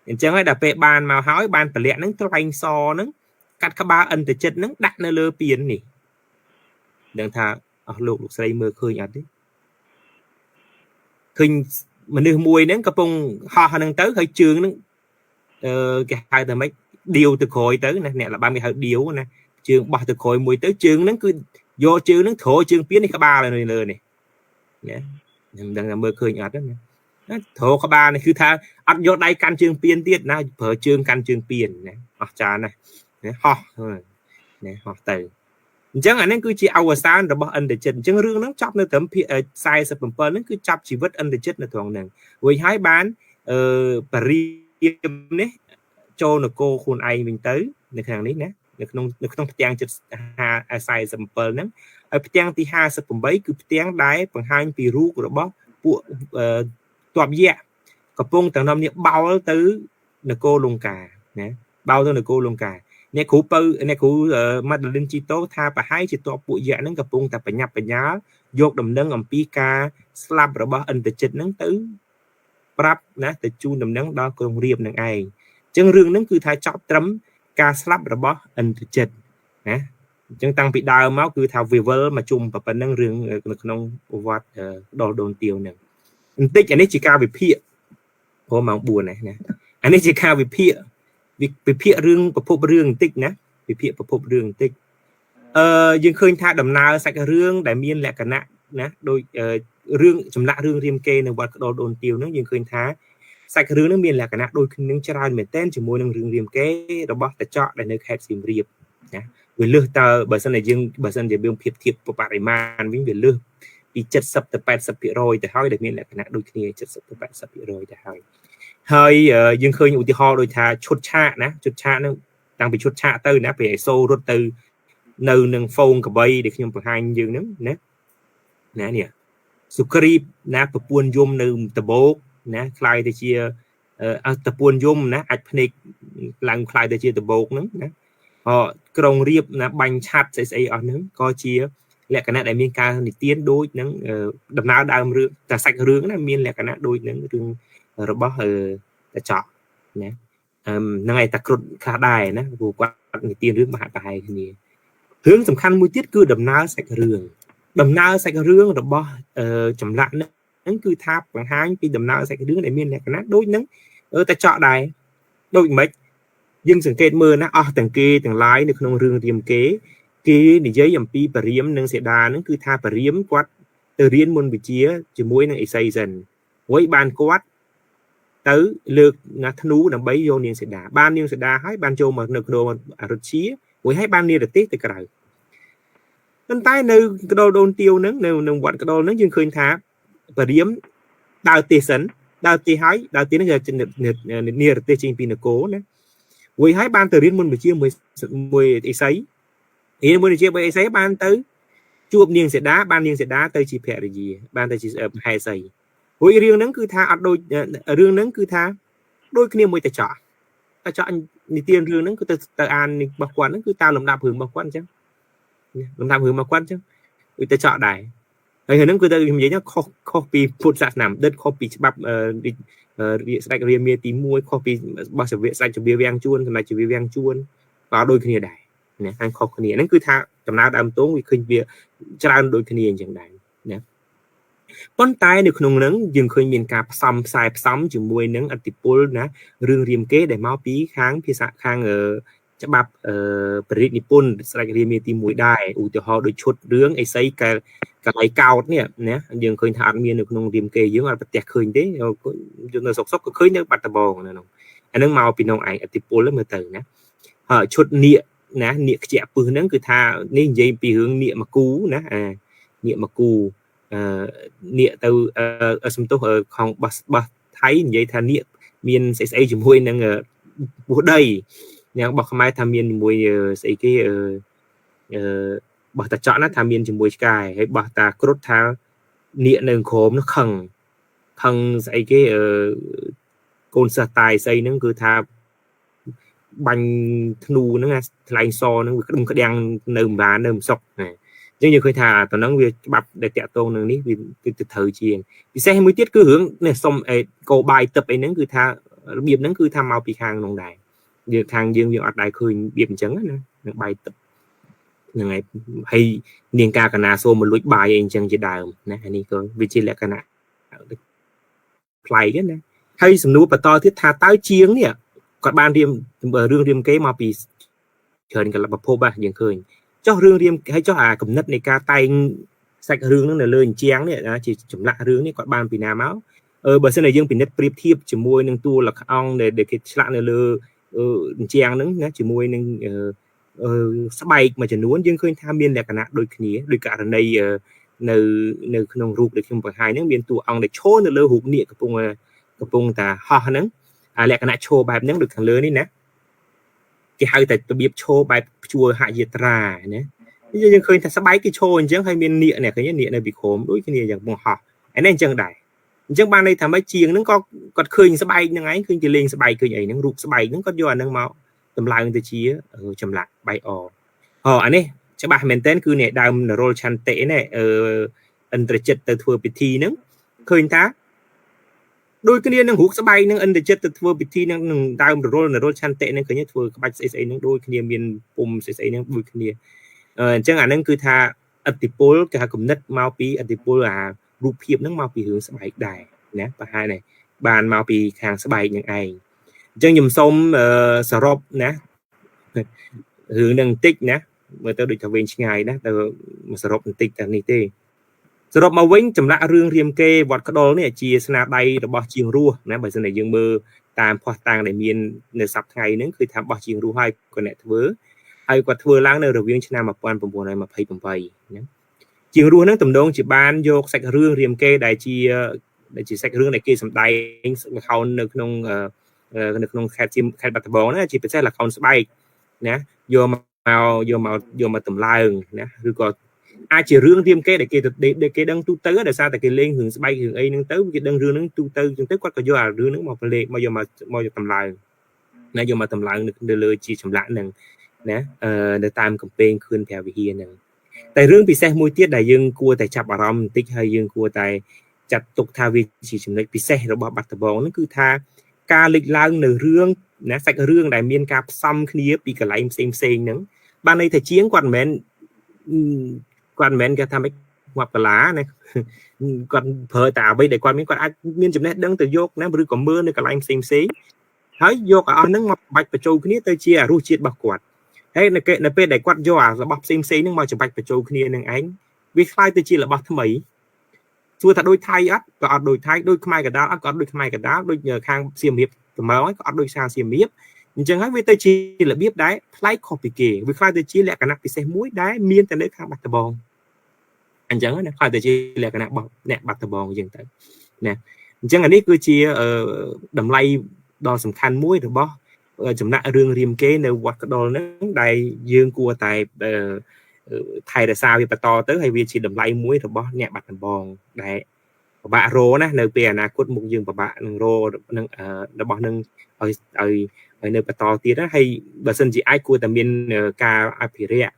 អញ្ចឹងហើយដល់ពេលបានមកហើយបានពលៈហ្នឹងថ្លែងសហ្នឹងកាត់ក្បាលឥន្ទចិត្តហ្នឹងដាក់នៅលើពៀននេះដឹងថាអស់លោកលោកស្រីមើលឃើញអត់ទេឃើញមនុស្សមួយហ្នឹងកំពុងហោះហ្នឹងទៅហើយជើងហ្នឹងគេហៅថាម៉េចដៀវទៅក្រោយទៅណាអ្នកលបាំគេហៅដៀវណាជើងបោះទៅក្រោយមួយទៅជើងហ្នឹងគឺយកជើងហ្នឹងទ្រជើងពៀននេះក្បាលនៅលើនេះណាខ្ញុំដឹងថាមើលឃើញអត់ទេណាទ្រក្បាលនេះគឺថាអត់យកដៃកាន់ជើងពៀនទៀតណាប្រើជើងកាន់ជើងពៀនណាអស់ចាណាហោះណាហោះទៅអញ្ចឹងអានេះគឺជាអវសានរបស់ឥន្ទចិត្តអញ្ចឹងរឿងហ្នឹងចាប់នៅត្រឹមភាគ47ហ្នឹងគឺចាប់ជីវិតឥន្ទចិត្តនៅត្រង់ហ្នឹងរួចហើយបានបរិយមនេះចូលនគរខ្លួនឯងវិញទៅនៅខាងនេះណានៅក្នុងផ្ទាំងចិត្ត47ហ្នឹងហើយផ្ទាំងទី58គឺផ្ទាំងដែលបង្ហាញពីរូបរបស់ពួកទ័ពយក្សកំពុងតែនាំនេះបោលទៅនគរលង្កាណាបោលទៅនគរលង្កា អ្នកគ្រូពៅអ្នកគ្រូម៉ាដលីនជីតូថាប្រហែលជាតបពួកយៈហ្នឹងកំពុងតែបញ្ញាប់បញ្ញាល់យកដំណឹងអំពីការស្លាប់របស់ឥន្ទជិតហ្នឹងទៅប្រាប់ណាទៅជូនដំណឹងដល់ក្រុងរាពណ៍នឹងឯងអញ្ចឹងរឿងហ្នឹងគឺថាចប់ត្រឹមការស្លាប់របស់ឥន្ទជិតណាអញ្ចឹងតាំងពីដើមមកគឺថាវាវិលមកជុំប៉ុណ្្នឹងរឿងនៅក្នុងប្រវត្តិដល់ដូនទាវហ្នឹងបន្តិចអានេះជាការវិភាគព្រោះម៉ោង4ណាណាអានេះជាការវិភាគវិភាគរឿងប្រភពរឿងបន្តិចណាវិភាគប្រភពរឿងបន្តិចយើងឃើញថាដំណើរសាច់រឿងដែលមានលក្ខណៈណាដូចរឿងចម្លាក់រឿងរាមកេរ្តិ៍នៅវត្តក្តុលដូនទាវហ្នឹងយើងឃើញថាសាច់រឿងហ្នឹងមានលក្ខណៈដូចគ្នានឹងច្រើនមែនទែនជាមួយនឹងរឿងរាមកេរ្តិ៍របស់តចកដែលនៅខេត្តសៀមរាបណាវាលើសតើបើសិនជាយើងបើសិនជាយើងប្រៀបធៀបបរិមាណវិញវាលើសពី70ទៅ80%ទៅហើយដែលមានលក្ខណៈដូចគ្នា70ទៅ80%ទៅហើយហើយយើងឃើញឧទាហរណ៍ដូចថាឈុតឆាកណាឈុតឆាកហ្នឹងតាំងពីឈុតឆាកទៅណាពេលអេសូរត់ទៅនៅនឹងហ្វូងកបីដែលខ្ញុំបង្ហាញយើងហ្នឹងណាណានេះសុគ្រីបណាប្រពន្ធយំនៅដបោកណាคล้ายទៅជាតពួនយំណាអាចភ្នែកឡើងคล้ายទៅជាដបោកហ្នឹងណាក្រុងរៀបណាបាញ់ឆាត់ស្អីស្អីអស់ហ្នឹងក៏ជាលក្ខណៈដែលមានការនិទានដូចនឹងដំណើរដើមរឿងតែសាច់រឿងណាមានលក្ខណៈដូចនឹងរឿងរបស់តចកណាហ្នឹងឯងតាគ្រុឌខ្លះដែរណាព្រោះគាត់និទានរឿងមហាប្រហែលគ្នារឿងសំខាន់មួយទៀតគឺដំណើរសាច់រឿងដំណើរសាច់រឿងរបស់ចម្លាក់ហ្នឹងគឺថាបង្ហាញពីដំណើរសាច់រឿងដែលមានលក្ខណៈដូចនឹងតចកដែរដូចមិនយើងសង្កេតមើលណាអស់ទាំងគេទាំងឡាយនៅក្នុងរឿងរាមកេរ្តិ៍គេនិយាយអំពីបរិមនិងសេដាហ្នឹងគឺថាបរិមគាត់ទៅរៀនមុនវិជ្ជាជាមួយនឹងអេសីសិនរួចបានគាត់ទៅលើកណាធ្នូដើម្បីយកនាងសេដាបាននាងសេដាហើយបានចូលមកនៅក្នុងអរុជ្ជារួចហើយបាននិរទេសទៅក្រៅប៉ុន្តែនៅក្តុលដូនទាវហ្នឹងនៅក្នុងវត្តក្តុលហ្នឹងយើងឃើញថាបរិមដើរទេសសិនដើរទេសហើយដើរទេសហ្នឹងគឺនិរទេសចេញពីនគរណារួចហើយបានទៅរៀនមុនវិជ្ជាមួយមួយអេសីរៀនមុនវិជ្ជាមួយអេសីបានទៅជួបនាងសេដាបាននាងសេដាទៅជាភរិយាបានទៅជាមហេសីរួចរឿងហ្នឹងគឺថាអត់ដូចរឿងហ្នឹងគឺថាដូចគ្នាមួយតចកតចកនិទានរឿងហ្នឹងគឺទៅអានរបស់គាត់ហ្នឹងគឺតាមលំដាប់រឿងរបស់គាត់អញ្ចឹងលំដាប់រឿងរបស់គាត់អញ្ចឹងដូចតចកដែរហើយហ្នឹងគឺទៅខ្ញុំនិយាយខុសពីពុទ្ធសាសនាដិតខុសពីច្បាប់ស្ដេចរាមាទី1ខុសពីរបស់សាវកស្ដេចជវាវាំងជួនសម្ដេចជវាវាំងជួនក៏ដូចគ្នាដែរណាខាងខុសគ្នាហ្នឹងគឺថាដំណើរដើមទងវាឃើញវាច្រើនដូចគ្នាអញ្ចឹងដែរណាប៉ុន្តែនៅក្នុងហ្នឹងយើងឃើញមានការផ្សំផ្សាយផ្សំជាមួយនឹងអតិពលណារឿងរាមកេរ្តិ៍ដែលមកពីខាងភាសាខាងច្បាប់បរិនិពន្ធស្ដេចរាមាទី1ដែរឧទាហរណ៍ដូចឈុតរឿងអេសីកលៃកោតនេះណាយើងឃើញថាអត់មាននៅក្នុងរាមកេរ្តិ៍យើងអត់ប្រទះឃើញទេយើងនៅសុកសុកក៏ឃើញនៅបាត់ដំបងនៅនោះអានឹងមកពីនោះឯងអតិពលមើលទៅណាហើយឈុតនាគណានាគខ្ជាក់ពឹសហ្នឹងគឺថានេះនិយាយពីរឿងនាគមកគូណាអានាគមកគូនាគទៅសំទោសខាងបោះថៃនិយាយថានាគមានស្អីស្អីជាមួយនឹងពស់ដីញ៉ាំរបស់ខ្មែរថាមានជាមួយស្អីគេបោះតាចកណាថាមានជាមួយឆ្កែហើយបោះតាគ្រុឌថានាគនៅក្រោមនោះខឹងខឹងស្អីគេកូនសិស្សតាយស្អីហ្នឹងគឺថាបាញ់ធ្នូហ្នឹងអាថ្លែងសហ្នឹងវាក្តឹងក្តាំងនៅម្បាននៅម្សុកណាអញ្ចឹងយើងឃើញថាតហ្នឹងវាច្បាប់ដែលតាក់ទងនឹងនេះវាគឺទៅត្រូវជាងពិសេសមួយទៀតគឺរឿងនេះសុំកោបាយទឹកអីហ្នឹងគឺថារបៀបហ្នឹងគឺថាមកពីខាងនោះដែរយើងខាងយើងយើងអត់ដែរឃើញរបៀបអញ្ចឹងណានឹងបាយទឹកហ្នឹងហើយហើយនាងកាកណាសូមមកលួចបាយអីអញ្ចឹងជាដើមណាអានេះក៏វាជាលក្ខណៈប្លែកណាហើយសំណួរបន្តទៀតថាតើជាងនេះគាត់បានរៀមរឿងរាមកេរ្តិ៍មកពីច្រើនកលប្រភពយើងឃើញចុះរឿងរាមហើយចុះអាគំនិតនៃការតែងសាច់រឿងហ្នឹងនៅលើអញ្ចាំងនេះជាចម្លាក់រឿងនេះគាត់បានពីណាមកបើសិនជាយើងពិនិត្យប្រៀបធៀបជាមួយនឹងតួលក្ខអង្គដែលគេឆ្លាក់នៅលើអញ្ចាំងហ្នឹងណាជាមួយនឹងស្បែកមួយចំនួនយើងឃើញថាមានលក្ខណៈដូចគ្នាដូចករណីនៅក្នុងរូបដែលខ្ញុំបង្ហាញហ្នឹងមានតួអង្គដែលឈរនៅលើរូបនាគកំពុងតែហោះហ្នឹងអាលក្ខណៈឈរបែបហ្នឹងដូចខាងលើនេះណាគេហៅតែរបៀបឈរបែបព្យួរហយាត្រាណាយើងឃើញថាស្បែកគេឈរអញ្ចឹងហើយមាននាគនេះឃើញនាគនៅពីក្រោមដូចគ្នាយ៉ាងបង្ហោះអានេះអញ្ចឹងដែរអញ្ចឹងបានន័យថាម៉េចជាងហ្នឹងក៏គាត់ឃើញស្បែកហ្នឹងឯងឃើញគេលេងស្បែកឃើញអីហ្នឹងរូបស្បែកហ្នឹងគាត់យកអាហ្នឹងមក តម្លើងទៅជាចម្លាក់បាយអអានេះច្បាស់មែនតើគឺអ្នកដើមនរុលឆន្ទៈនេះឥន្ទ្រជិតទៅធ្វើពិធីហ្នឹងឃើញថាដូចគ្នានឹងរូបស្បែកនឹងឥន្ទ្រជិតទៅធ្វើពិធីនឹងដើមនរុលឆន្ទៈនឹងឃើញធ្វើក្បាច់ស្អីស្អីនឹងដូចគ្នាមានពុំស្អីស្អីនឹងដូចគ្នាអញ្ចឹងអានឹងគឺថាឥទ្ធិពលគេហៅគំនិតមកពីឥទ្ធិពលអារូបភាពហ្នឹងមកពីរឿងស្បែកដែរណាប្រហែលនេះបានមកពីខាងស្បែកនឹងឯងអញ្ចឹងខ្ញុំសូមសរុបណារឿងនឹងបន្តិចណាមើលទៅដូចថាវែងឆ្ងាយណាទៅសរុបបន្តិចតែនេះទេសរុបមកវិញចម្លាក់រឿងរាមកេរ្តិ៍វត្តក្តុលនេះជាស្នាដៃរបស់ជាងរស់ណាបើសិនតែយើងមើលតាមភស្តុតាងដែលមាននៅសប្តាហ៍ថ្ងៃហ្នឹងគឺថារបស់ជាងរស់ហើយគាត់អ្នកធ្វើហើយគាត់ធ្វើឡើងនៅរវាងឆ្នាំ1928ណាជាងរស់ហ្នឹងទំនងជាបានយកសាច់រឿងរាមកេរ្តិ៍ដែលជាសាច់រឿងដែលគេសម្ដែងល្ខោននៅក្នុងខេត្តបាត់ដំបងណាជាពិសេសល្ខោនស្បែកណាយកមកតម្លើងណាឬក៏អាចជារឿងរាមកេរ្តិ៍ដែលគេដឹងទូទៅដោយសារតែគេលេងរឿងស្បែករឿងអីហ្នឹងទៅគេដឹងរឿងហ្នឹងទូទៅអញ្ចឹងទៅគាត់ក៏យកអារឿងហ្នឹងមកលេងមកយកមកតម្លើងណាយកមកតម្លើងនៅលើជាចម្លាក់ហ្នឹងណានៅតាមកំពែងខឿនព្រះវិហារហ្នឹងតែរឿងពិសេសមួយទៀតដែលយើងគួរតែចាប់អារម្មណ៍បន្តិចហើយយើងគួរតែចាត់ទុកថាវាជាចំណុចពិសេសរបស់បាត់ដំបងហ្នឹងគឺថាការលេចឡើងនៅរឿងណាសាច់រឿងដែលមានការផ្សំគ្នាពីកន្លែងផ្សេងផ្សេងហ្នឹងបានន័យថាជាងគាត់មិនមែនគេថាម៉េចងាប់កាឡាណាគាត់ប្រើតែអ្វីដែលគាត់មានគាត់អាចមានចំណេះដឹងទៅយកណាឬក៏មើលនៅកន្លែងផ្សេងផ្សេងហើយយកឲ្យអស់ហ្នឹងមកបាច់បញ្ចូលគ្នាទៅជារសជាតិរបស់គាត់ហើយនៅពេលដែលគាត់យកអារបស់ផ្សេងផ្សេងហ្នឹងមកច្បាច់បញ្ចូលគ្នានឹងឯងវាคล้ายទៅជារបស់ថ្មីសួរថាដូចថៃអត់ក៏អត់ដូចថៃដូចខ្មែរកដាលអត់ក៏អត់ដូចខ្មែរកដាលដូចខាងសៀមរាបត្មងក៏អត់ដូចខាងសៀមរាបអញ្ចឹងហើយវាទៅជារបៀបដែលប្លែកខុសពីគេវាคล้ายទៅជាលក្ខណៈពិសេសមួយដែលមានតែនៅខាងបាត់ដំបងអញ្ចឹងណាคล้ายទៅជាលក្ខណៈរបស់អ្នកបាត់ដំបងអញ្ចឹងទៅណាអញ្ចឹងអានេះគឺជាតម្លៃដ៏សំខាន់មួយរបស់ចំណាក់រឿងរាមកេរ្តិ៍នៅវត្តក្តុលហ្នឹងដែលយើងគួរតែថែរក្សាវាបន្តទៅហើយវាជាតម្លៃមួយរបស់អ្នកបាត់ដំបងដែលពិបាករណានៅពេលអនាគតមុខយើងពិបាកនឹងរនឹងរបស់នឹងឲ្យឲ្យនៅបន្តទៀតណាហើយបើសិនជាអាចគួរតែមានការអភិរក្ស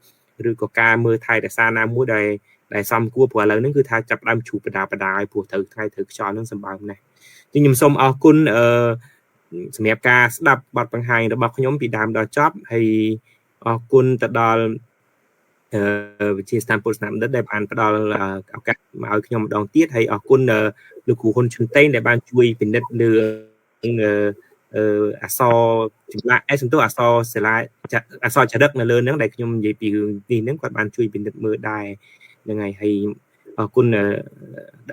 ឬក៏ការមើលថែរក្សាណាមួយដែលសមគួរព្រោះឥឡូវហ្នឹងគឺថាចាប់ដើមជួបបដាបដាឲ្យព្រោះត្រូវថ្ងៃត្រូវខ្យល់ហ្នឹងសម្បើមណាស់អញ្ចឹងខ្ញុំសូមអរគុណសម្រាប់ការស្ដាប់បទបង្ហាញរបស់ខ្ញុំពីដើមដល់ចប់ហើយអរគុណទៅដល់វិទ្យាស្ថានពុទ្ធសាសនាបណ្ឌិតដែលបានផ្ដល់ឱកាសមកឲ្យខ្ញុំម្ដងទៀតហើយអរគុណលោកគ្រូហ៊ុនឈុនតេងដែលបានជួយពិនិត្យលើអក្សរចម្លាក់សំទោសអក្សរសិលាអក្សរចរិតនៅលើហ្នឹងដែលខ្ញុំនិយាយពីរឿងនេះហ្នឹងគាត់បានជួយពិនិត្យមើលដែរហ្នឹងហើយហើយអរគុណ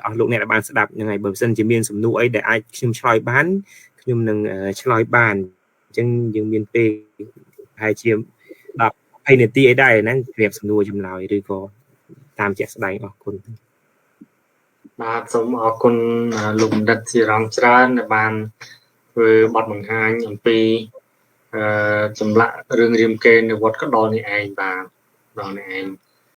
អស់លោកអ្នកដែលបានស្ដាប់ហ្នឹងហើយបើមិនសិនជាមានសំណួរអីដែលអាចខ្ញុំឆ្លើយបានខ្ញុំនឹងឆ្លើយបានអញ្ចឹងយើងមានពេលប្រហែលជា10 20នាទីអីដែរហ្នឹងប្រាប់សំណួរចម្លើយឬក៏តាមជាក់ស្ដែងអរគុណបាទសូមអរគុណលោកបណ្ឌិតជារងច្រើនដែលបានធ្វើបទបង្ហាញអំពីចម្លាក់រឿងរាមកេរ្តិ៍នៅវត្តក្តុលនេះឯងបាទដល់នេះឯង